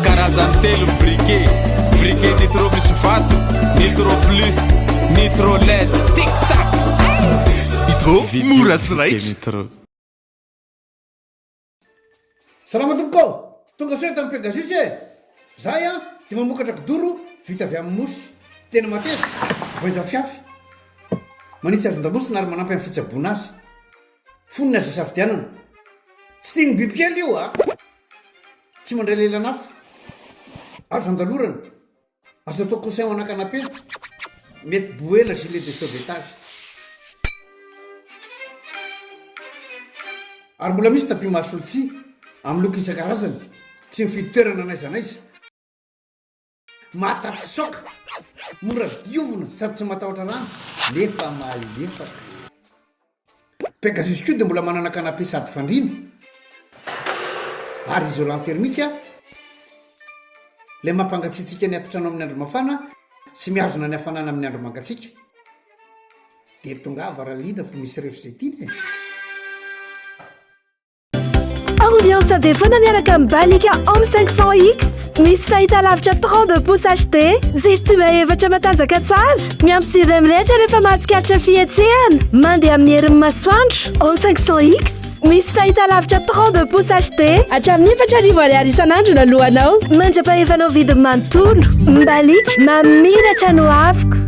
Speaker 2: Karazany telo ny briquet, briquet nitro misy vato, nitro plus, nitro led, tic tac.
Speaker 22: Nitro, mora sy raitra.
Speaker 3: Salama tompoko ô! Tonga soa eto amin'ny Pegasus e! Zahay an dia mamokatra kidoro vita avy amin'ny mousse. Tena mateza, voainja fiafy. Manitsy hazon-damosina ary manampy amin'ny fitsaboana azy. Fonony azo isafidianana. Tsy tian'ny bibikely io a! Tsy mandray lelan'afo. Azo andalorana. Azo atao coussin ho ana canapé. Mety bouée na gilet de sauvetage. Ary mbola misy tapis mahasolo tsihy, amin'ny loko isan-karazany. Tsy mifidy toerana n'aiza n'aiza. Mahatafitsoaka, mora diovina sady tsy matahotra rano nefa malefaka. Pegasus koa dia mbola manana canapé sady fandriana ary isolant thermique ilay mampangatsiatsiaka ny atitrano amin'ny andro mafana sy mihazona ny hafanana amin'ny andro mangatsiaka. Dia tongava raha liana fa misy ref izay tiana e!
Speaker 31: Ambiance be foana miaraka amin'ny Balika Home 500X. Misy fahitalavitra 32 pouces HD, jiro tube efatra matanjaka tsara, miampy jiro iray mirehitra rehefa mahatsikaritra fihetsehana, mandeha amin'ny herin'ny masoandro. Home 500X, misy fahitalavitra 32 pouces HD, hatramin'ny 4000 ariary isan'andro no aloanao, mandra-pahefanao vidiny manontolo. Balika, mamiratra no avoko.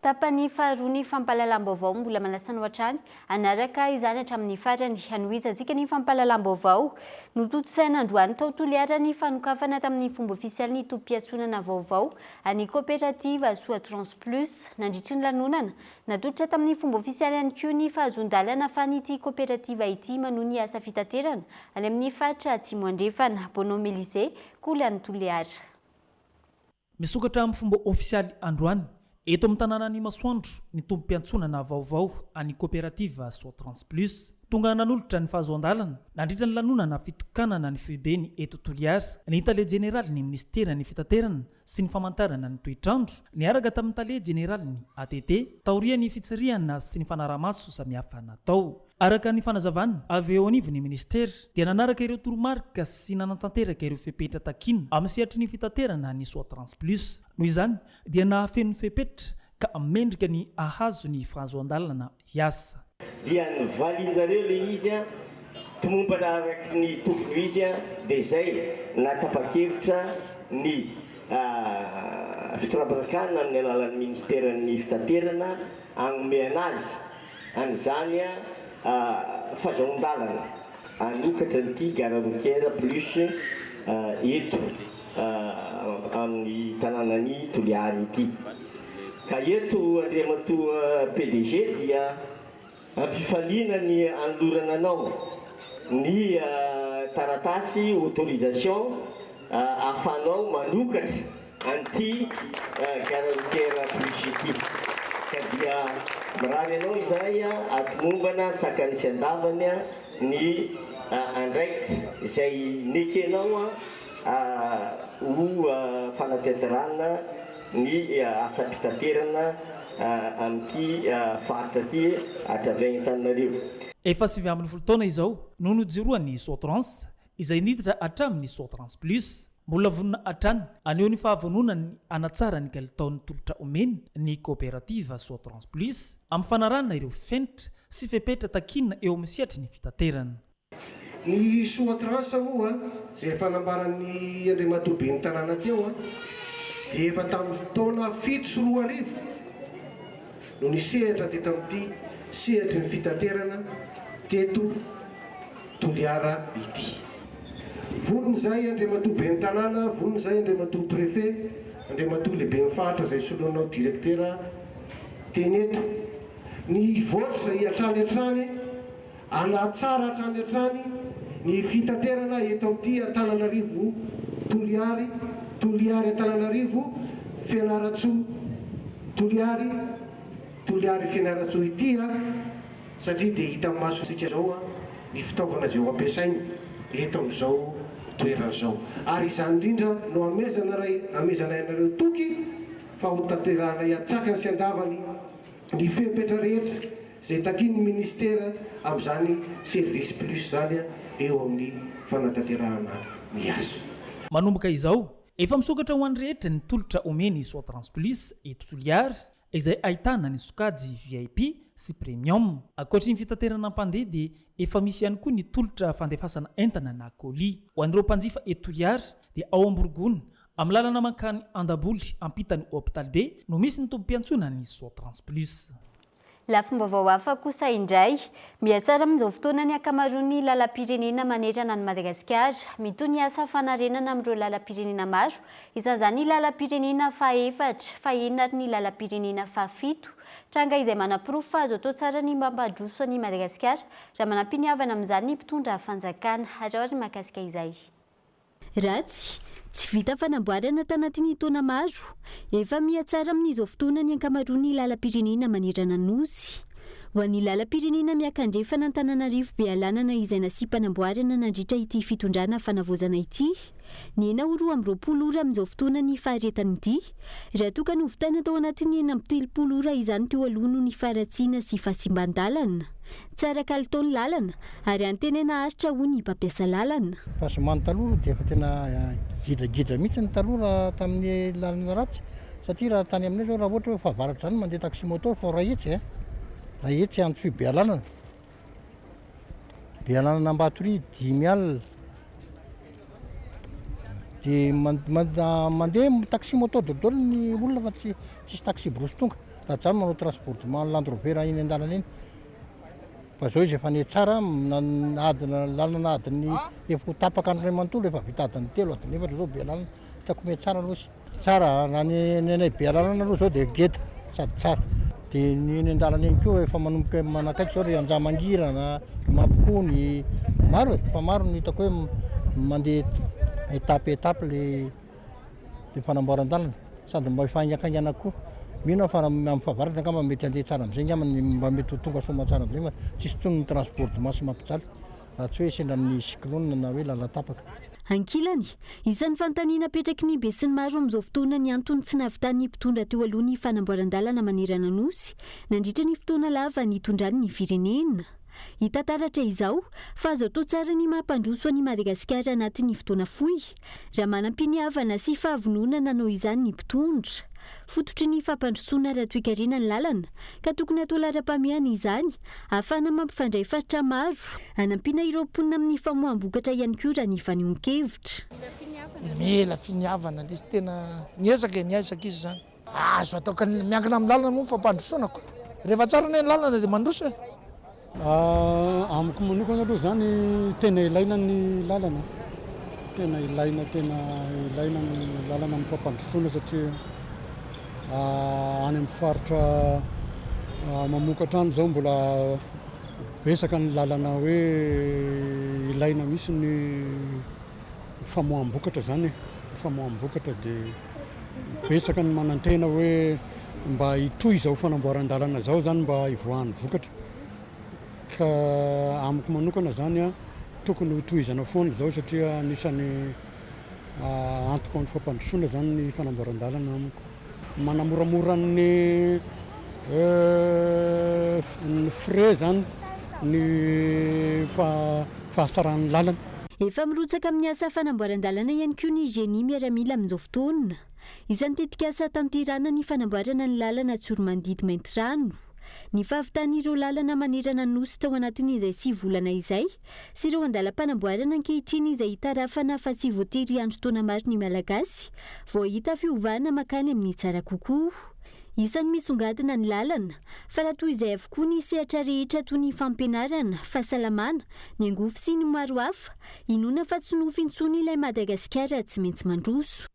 Speaker 8: Tapany faharoa ny fampahalalam-baovao mbola manasa anao hatrany hanaraka izany hatramin'ny farany. Hanohizantsika ny fampahalalam-baovao notontosaina androany tao Toliara ny fanokafana tamin'ny fomba ofisialy ny tobim-piantsonana vaovao an'ny kaoperativa Soa Trans Plus. Nandritry ny lanonana, Natolotra tamin'ny fomba ofisialy ihany koa ny fahazoan-dalana ahafahan'ity kaoperativa ity manohy ny asa fitaterana any amin'ny faritra Atsimo Andrefana. Bonhomme Elysée, Kolo any Toliara.
Speaker 4: Misokatra amin'ny fomba ofisialy androany, eto amin'ny tanànan'i Masoandro, ny tobim-piantsonana vaovao an'ny kaoperativa Soatrans Plus. Tonga nanolotra ny fahazoan-dalana, nandritra ny lanonana fitokanana ny foibeny eto Toliara, ny tale jeneralin'ny minisiteran'ny Fitaterana sy ny famantarana ny toetr'andro, niaraka tamin'ny tale jeneralin'ny ATT, taorian'ny fitsirihana sy ny fanaraha-maso samihafa natao. Araka ny fanazavana avy eo anivon'ny minisitera dia nanaraka ireo toromarika sy nanatanteraka ireo fepetra takiana amin'ny sehatry ny fitaterana ny Soatrans Plus. Noho izany dia nahafeno fepetra ka mendrika ny hahazo ny fahazoan-dalana hiasa.
Speaker 5: Dia novalin-jareo le izy an, tomombana araky ny tokony ho izy an, dia izay nahatapa-kevitra ny fitondram-panjakana amin'ny alalan'ny ministeran'ny fitaterana hanome anazy an'izany fazahoan-dalana hanokatra an'ity gara routière plus eto amin'ny tanànan'i Toliary ity. Ka eto Andriamatoa PDG dia ampifaliana ny anolorana anao ny taratasy autorisation ahafahanao manokatra an'ity gare routière plus ity. Ka dia mirary anao izahay hatomombana an-tsakany sy an-davany ny andraikitra izay nekenao ho fanatanterahana ny asam-pitaterana amin'ity faritra ity hatravi any Antananarivo.
Speaker 4: Efa 19 taona izao no nojoroan'ny Sotrans, izay niditra hatramin'ny Sotrans Plus. Mbola vonona hatrany haneho ny fahavononany hanatsara ny kalitaon'ny tolotra omeny ny kaoperativa Sotrans Plus amin'ny fanarahana ireo fenitra sy fepetra takiana eo amin'ny sehatry ny fitaterana.
Speaker 6: Ny Soatrans moa izay efa nambaran'ny Andriamatoa Ben'ny tanàna teo dia efa tamin'ny taona 2007 no nisehatra teto amin'ity sehatry ny fitaterana teto Toliara ity. Vonona izahay Andriamatoa Ben'ny tanàna, vonona izahay Andriamatoa Préfet, Andriamatoa Lehiben'ny Faritra izay soloinao Direktera teny eto, ny hivoatra hatrany hatrany, Hanatsara hatrany hatrany ny fitaterana eto amin'ity Antananarivo Toliary, Toliary Antananarivo, Fianarantsoa Toliary, Toliary Fianarantsoa ity satria dia hitan'ny masontsika izao ny fitaovana izay ho ampiasaina eto amin'izao toerana izao. Ary izany indrindra no hamezanaray hamezanay anareo toky fa ho tanterahanay an-tsakany sy an-davany ny fepetra rehetra izay takian'ny Ministera amin'izany service plus izany eo amin'ny fanatanterahana ny asa.
Speaker 4: Manomboka izao, efa misokatra ho an'ny rehetra ny tolotra omen'ny Soatrans Plus eto Toliara, izay ahitana ny sokajy VIP sy Premium. Ankoatry ny fitaterana mpandeha dia efa misy ihany koa ny tolotra fandefasana entana na colis. Ho an'ireo mpanjifa eto Toliara dia ao Amborogona, Amin'ny lalana mankany Andaboly ampitan'ny hopitaly be no misy ny tobim-piantsonan'ny Soatrans Plus.
Speaker 8: Lafim-baovao hafa kosa indray, mihatsara amin'izao fotoana ny ankamaroan'ny lalam-pirenena manerana an'i Madagasikara. Mitohy ny asa fanarenana amin'ireo lalam-pirenena maro, isan'izany ny lalam-pirenena fahaefatra, fahenina ary ny lalam-pirenena fahafito. Tranga izay manaporofo fa azo atao tsara ny mampandroso an'i Madagasikara raha manampiniavana amin'izany ny mpitondra fanjakana. Araho ary ny mahakasika izay. Ratsy, tsy vita fanamboarana tanatin'ny taona maro. Efa mihatsara amin'izao fotoana ny ankamaroan'ny lalam-pirenena manerana ny Nosy. Ho an'ny lalam-pirenena miakandrefana Antananarivo Bealanana izay nasiam-panamboarana nandritra ity fitondrana fanavaozana ity, nihena ho 22 ora amin'izao fotoana ny faharetan'ny dia, raha toa ka novitaina tao anatin'ny 36 ora izany teo aloha noho ny faharatsiana sy fahasimban-dalana. Tsara kalitao ny lalana ary antenaina haharitra hoy ny mpampiasa lalana.
Speaker 3: Fahasimban'ny taloha aloha dia efa tena gidragidra mihitsy ny taloha raha tamin'ny lalana ratsy satria raha tany aminay zao raha ohatra hoe fahavaratra zany mandeha taxi moto fa iray hetsy a, iray hetsy Antsohihy Bealanana, Bealanana Ambatoria 50 alina dia mandeha taxi moto daholo ny olona fa tsy tsisy taxi brousse tonga. Raha zany manao transbordement land rover eny andalana eny fa zao izy efa nihatsara adina lalana adiny efa ho tapaka andro iray manontolo efa vita adiny telo adiny efatra zao Bealanana hitako mihatsara aloha izy tsara na ny ny anay Bealanana aloha zao dia ngeda sady tsara dia ny eny andalana eny koa efa manomboka manakaiky zao ry Anjamangirana ry Mampikony maro e fa maro no hitako hoe mandeha étape étape le Dia fanamboaran-dalana sady mba hifahaingankaingana koa. Mino aho fa raha amin'ny fahavaratra angamba mety handeha tsara amin'izay angamba ny mba mety ho tonga soamantsara amin'izay fa tsisy intsony ny transbordement sy mampijaly raha tsy hoe sendra ny cyclone na hoe lalan-tapaka.
Speaker 8: Ankilany, isan'ny fanontaniana apetraky ny besinimaro amin'izao fotoana ny antony tsy nahavitan'ny mpitondra teo aloha ny fanamboaran-dalana manerana Nosy nandritra ny fotoana lava nitondrany ny firenena. Hita taratra izao fa azo atao tsara ny mampandroso an'i Madagasikara anatin'ny fotoana fohy raha manam-piniavana sy fahavononana hanao izany ny mpitondra. Fototry ny fampandrosoana ara-toekarena ny lalana ka tokony hatao laharam-pahamehana izany ahafahana mampifandray faritra maro hanampiana ireo mponina amin'ny famoaham-bokatra ihany koa raha ny fanehoan-kevitra.
Speaker 9: Mila finiavana ilay izy tena niezaka e, niezaka izy izany. Azo atao ka miankina amin'ny lalana moa ny fampandrosoana ko. Rehefa tsara anie ny lalana dia mandroso e.
Speaker 10: Amiko manokana aloha izany tena ilaina ny lalana, tena ilaina tena ilaina ny lalana amin'ny fampandrosoana satria any amin'ny faritra mamokatra any izao mbola betsaka ny lalana hoe ilaina mihitsy ny famoaham-bokatra izany e, ny famoaham-bokatra dia betsaka ny manantena hoe mba hitohy izao fanamboaran-dalana izao izany mba hivoahan'ny vokatra ka amiko manokana izany an, tokony ho tohizana foana izao satria anisan'ny antoka amin'ny fampandrosoana izany ny fanamboaran-dalana amiko. Manamoramora ny ny frais izany ny fahasaran'ny lalana.
Speaker 8: Efa mirotsaka amin'ny asa fanamboaran-dalana ihany koa ny Génie miaramila amin'izao fotoana. Isan'ny tetikasa tanterahana ny fanamboarana ny lalana Tsoromandidy Maintirano. Ny fahavitan'ireo lalana manerana ny Nosy tao anatin'izay sivy volana izay sy ireo andalam-panamboarana ankehitriny izay itarafana fa tsy voatery hiandry taona maro ny Malagasy vao hahita fiovana mankany amin'ny tsara kokoa. Isan'ny misongadina ny lalana, fa raha toy izay avokoa ny sehatra rehetra toy ny fampianarana, fahasalamana, ny angovo sy ny maro hafa, inoana fa tsy nofy intsony ilay Madagasikara tsy maintsy mandroso.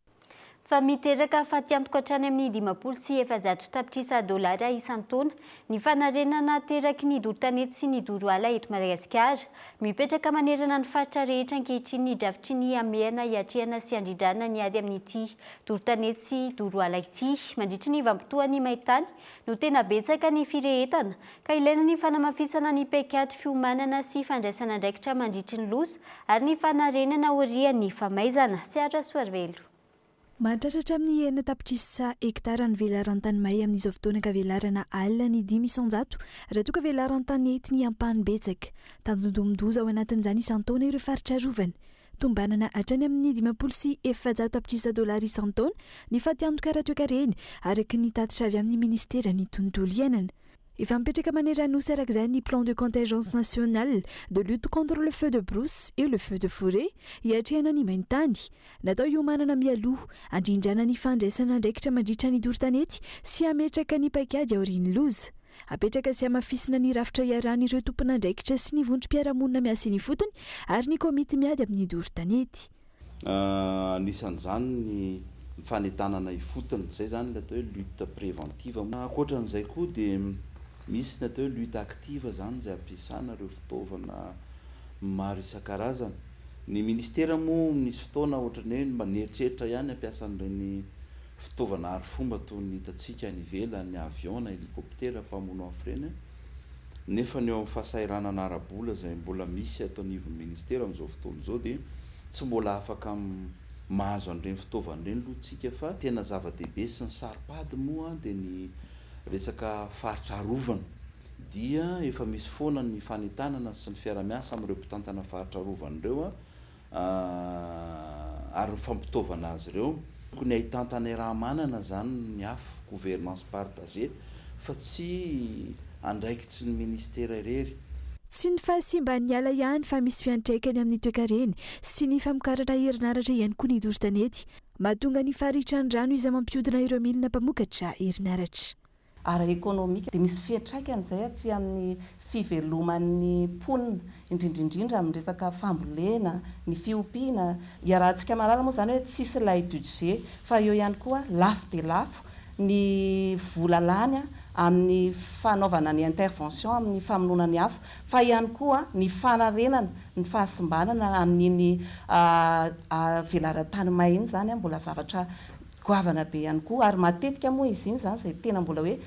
Speaker 8: Fa miteraka fatiantoka hatrany amin'ny 450 tapitrisa dolara isan-taona ny fanarenana ateraky ny doro tanety sy ny doro ala eto Madagasikara. Mipetraka manerana ny faritra rehetra ankehitriny ny drafitry ny hamehana hiatrehana sy handrindrana ny ady amin'ity doro tanety sy doro ala ity. Mandritry ny vanim-potoan'ny maintany no tena betsaka ny firehetana ka ilaina ny fanamafisana ny paikady fiomanana sy fandraisana andraikitra mandritry ny loza ary ny fanarenana aorian'ny famaizana. Tsiaro Rasoarivelo.
Speaker 11: Mahatratra hatramin'ny 6 tapitrisa hektara ny velaran-tany may amin'izao fotoana ka velarana alina ny 5% raha toa ka velaran-tanety ny ampahany betsaka. Tandindomin-doza ao anatin'izany isan-taona ireo faritra arovana. Tombanana hatrany amin'ny 450 tapitrisa dolara isan-taona ny fatiantoka ara-toekarena, araka ny tatitra avy amin'ny minisiteran'ny tontolo iainana. Efa mipetraka maneran-nosy araka izany ny Plan de contingence national de lutte contre le feu de brousse et le feu de forêt hiatrehana ny main-tany. Natao hiomanana mialoha, handrindrana ny fandraisana andraikitra mandritra ny doro tanety sy hametraka ny paikady aorian'ny loza. Apetraka sy hamafisina ny rafitra iarahan'ireo tompon'andraikitra sy ny vondrom-piarahamonina miasa eny ifotony ary ny komity miady amin'ny doro tanety.
Speaker 12: Anisan'izany ny fanentanana ifotony, izay izany ilay atao hoe lutte préventive. Ankoatra an'izay koa dia misy ny atao hoe lutte active izany izay ampiasana ireo fitaovana maro isan-karazany. Ny ministera moa nisy fotoana ohatran'ny hoe mba nieritreritra ihany hampiasa an'ireny fitaovana arifomba toy ny hitantsika any ivelany, avion na hélicoptère mpamono afo ireny. Nefa ny eo amin'ny fahasahiranana ara-bola izay mbola misy ato anivon'ny ministera amin'izao fotoana izao dia tsy mbola afaka mahazo an'ireny fitaovana ireny aloha tsika fa tena zava-dehibe sy ny saro-pady moa dia ny resaka faritra arovana dia efa misy foana ny fanentanana sy ny fiara-miasa amin'ireo mpitantana faritra arovana ireo ary ny fampitaovana azy ireo. Tokony ahitantana iaraha-manana izany ny afo, gouvernance partagée, fa tsy andraikitry ny ministera irery.
Speaker 11: Tsy ny fahasimban'ny ala ihany fa misy fiantraikany amin'ny toekarena sy ny famokarana herinaratra ihany koa ny doro tanety. Mahatonga ny faritran-drano izay mampihodina ireo milina mpamokatra herinaratra.
Speaker 13: Ara-ekonomika dia misy fiantraikany izay aty amin'ny fiveloman'ny mponina, indrindra indrindra amin'ny resaka fambolena, ny fiompiana. Iarahantsika mahalala moa izany hoe tsisy ilay budget fa eo ihany koa lafo dia lafo ny vola lany amin'ny fanaovana ny intervention amin'ny famonoana ny afo fa ihany koa ny fanarenana ny fahasimbanana amin'iny velaran-tany may iny izany mbola zavatra Goavana be ihany koa ary matetika moa izy iny izany izay tena mbola hoe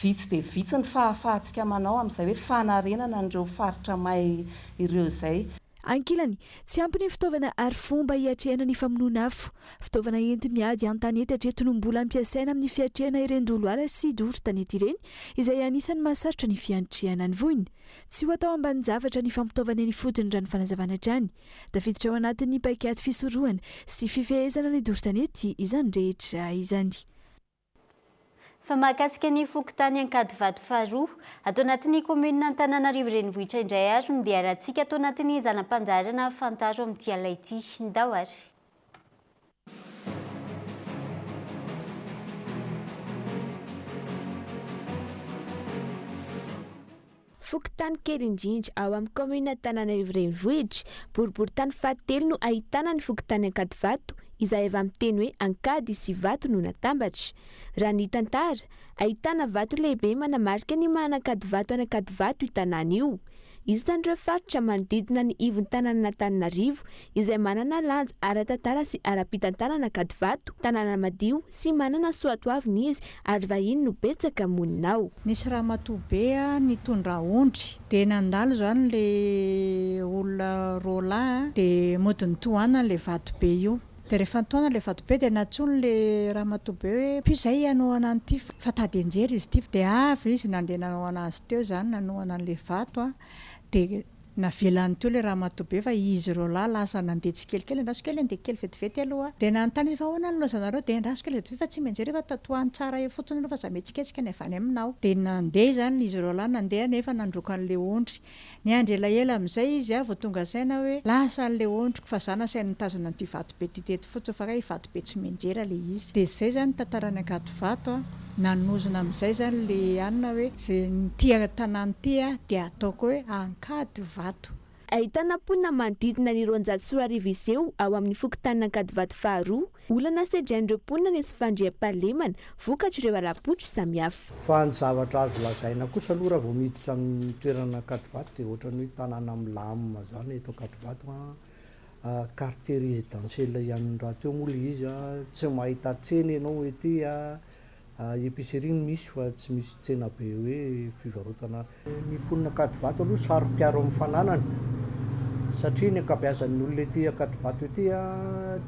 Speaker 13: vitsy dia vitsy ny fahafahantsika manao amin'izay hoe fanarenana an'ireo faritra may ireo izay.
Speaker 11: Ankilany, tsy ampy ny fitaovana arifomba hiatrehana ny famonoana afo. Fitaovana enti-miady an-tanety hatreto no mbola ampiasaina amin'ny fiatrehana ireny dolo ala sy doro tanety ireny, izay anisan'ny mahasarotra ny fiantrehana ny voina. Tsy ho atao ambanin-javatra ny fampitaovana eny ifotony raha ny fanazavana hatrany. Tafiditra ao anatin'ny paikady fisorohana sy fifehezana ny doro tanety izany rehetra izany.
Speaker 8: Fa mahakasika ny fokontany Ankadivato faharoa, ato anatin'ny kaominina Antananarivo Renivohitra indray ary no dia arahantsika ato anatin'ny zana-pandaharana Fantaro amin'ity alina ity. Ndao ary.
Speaker 7: Fokontany kely indrindra ao amin'ny kaominina Antananarivo Renivohitra, boriborintany fahatelo no ahitana ny fokontany Ankadivato, izay avy amin'ny teny hoe Ankady sy vato no natambatra. Raha ny tantara, ahitana vato lehibe manamarika ny maha an'Ankadivato an'Ankadivato io tanàna io. Isan'ireo faritra manodidina ny ivon-tanànan'Antananarivo izay manana lanja ara-tantara sy ara-pitantanana Ankadivato, tanàna madio sy manana soatoavina izy ary vahiny no betsaka monina ao.
Speaker 14: Nisy ramatoa be nitondra ondry dia nandalo izany ilay olona roalahy dia mody nitohanany ilay vato be io. Dia rehefa nitohanany ilay vato be dia nantsoiny ilay ramatoa be hoe ampio izay hanohana an'ity fa tady hianjera izy ity. Dia avy izy nandeha nanohana azy teo izany, nanohana an'ilay vato dia navelany teo ilay ramatoa be fa izy ireo lahy lasa nandeha tsikelikely, andraso kely andeha kely vetivety aloha aho. Dia nanontany izy fa ahoana ny lozanareo? Dia andraso kely vetivety fa tsy mianjera io fa tohano tsara eo fotsiny aloha fa za mihetsiketsika ny avy any aminao. Dia nandeha izany izy ireo lahy nandeha nefa nandroaka an'ilay ondry. Niandry elaela amin'izay izy vao tonga saina hoe lasa an'ilay ondriko fa za nasainy nitazona an'ity vatobe ity teto fotsiny fa kay vatobe tsy mianjera ilay izy. Dia izay izany ny tantaran'ny Ankadivato a. Nanozona amin'izay izany ilay anona hoe izay ity tanàna ity dia ataoko hoe Ankadivato.
Speaker 7: Ahitana mponina manodidina ny 2200 iseho ao amin'ny fokontanin'Ankadivato faharoa. Olana sedrain'ireo mponina ny tsy fandriampahalemana vokatr'ireo halabotra samihafa.
Speaker 15: Fa ny zavatra azo lazaina kosa aloha raha vao miditra amin'ny toerana Ankadivato dia ohatran'ny hoe tanàna milamina izany eto Ankadivato an, quartier résidentiel ihany rahateo moa ilay izy an, tsy mahita tsena ianao ety an, Epicerie no misy fa tsy misy tsena be hoe fivarotana. Ny mponina Ankadivato aloha saro-piaro amin'ny fananany satria ny ankabeazan'ny olona ety Ankadivato ety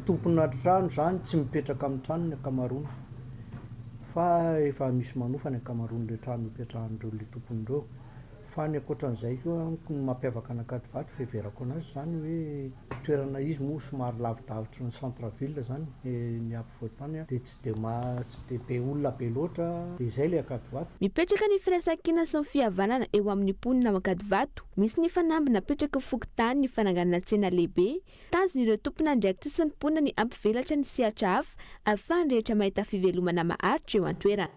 Speaker 15: tompona trano izany tsy mipetraka amin'ny trano ny ankamaroany fa efa misy manofa ny ankamaroan'ireo trano ipetrahan'ireo ilay tompony ireo. Fa ny ankoatran'izay koa amiko ny mampiavaka an'Ankadivato fiheverako anazy izany hoe toerana izy moa somary lavidavitry ny centre ville izany ny ampovoan-tany dia tsy dia tsy dia be olona be loatra dia izay ilay Ankadivato.
Speaker 7: Mipetraka ny firaisankina sy ny fihavanana eo amin'ny mponina ao Ankadivato. Misy ny fanamby napetraky ny fokontany ny fananganana tsena lehibe. Tanjon'ireo tompon'andraikitra sy ny mponina ny hampivelatra ny sehatra hafa ahafahan'ny rehetra mahita fivelomana maharitra eo an-toerana.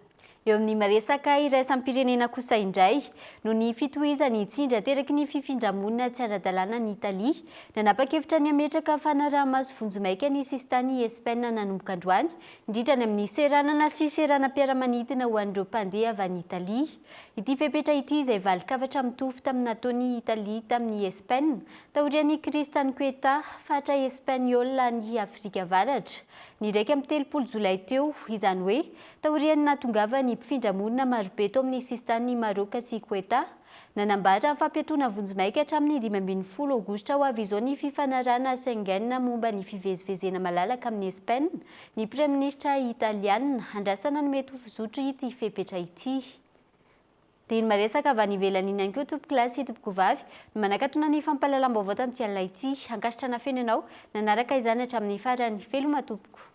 Speaker 8: Eo amin'ny maresaka iraisam-pirenena kosa indray, noho ny fitohizan'ny tsindry ateraky ny fifindra-monina tsy ara-dalàna any Italia, nanapa-kevitra ny hametraka fanaraha-maso vonjimaika ny sisintany i Espaina nanomboka androany, indrindra any amin'ny seranana sy seranam-piaramanidina ho an'ireo mpandeha avy any Italia. Ity fepetra ity izay valin-kafatra mitovy tamin'ny nataon'i Italia tamin'i Espaina taorian'ny krizy tany Ceuta, faritra Espaniola any Afrika Avaratra, ny 31 jolay teo, izany hoe Taorian'ny nahatongavan'ny mpifindra monina marobe tao amin'ny sisintanin'i Maroka sy Koeta, nanambara fampiatoana vonjimaika hatramin'ny 15 aogositra ho avy izao ny fifanarahana Schengen momba ny fivezivezena malalaka amin'i Espaina ny praiminisitra Italiana. Andrasana ny mety ho fizotr'ity fepetra ity. Dia ny maresaka avy any ivelany iny ihany koa tompokolahy sy tompokovavy no manakatona ny fampahalalam-baovao tamin'ity alina ity. Ankasitrana feno ianao nanaraka izany hatramin'ny farany. Veloma tompoko.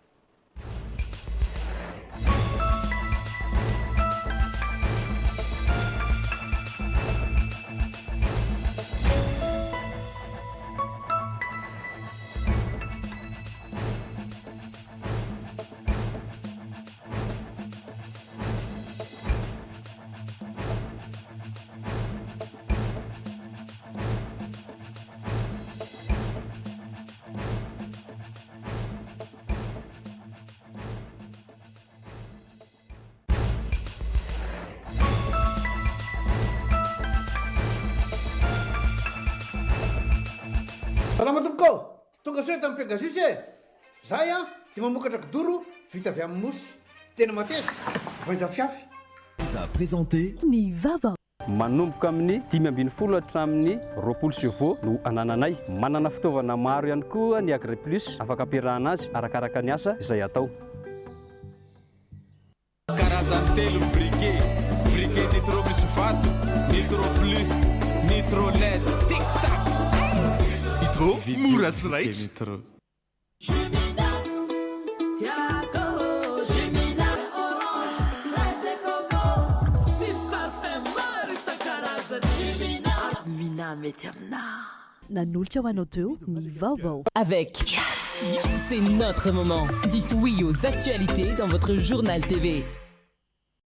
Speaker 3: Salama tompoko ô! Tonga soa eto amin'ny Pegasus e! Zahay an, dia mamokatra kidoro vita avy amin'ny mousse. Tena mateza, voainja fiafy.
Speaker 21: Vous a présenté.
Speaker 11: Ny vaovao.
Speaker 1: Manomboka amin'ny 15 hatramin'ny 20 chevaux no anananay. Manana fitaovana maro ihany koa ny Agriplus afaka ampiarahana azy arakaraka ny asa izay atao.
Speaker 2: Karazany telo ny briquet, briquet nitro misy vato, nitro plus, nitro led, tic tac.
Speaker 22: Nitro, mora sy raitra.
Speaker 11: Nanolotra ho anao teo ny vaovao.
Speaker 16: Avec Yes, c'est notre moment. Dites oui aux actualités dans votre journal TV.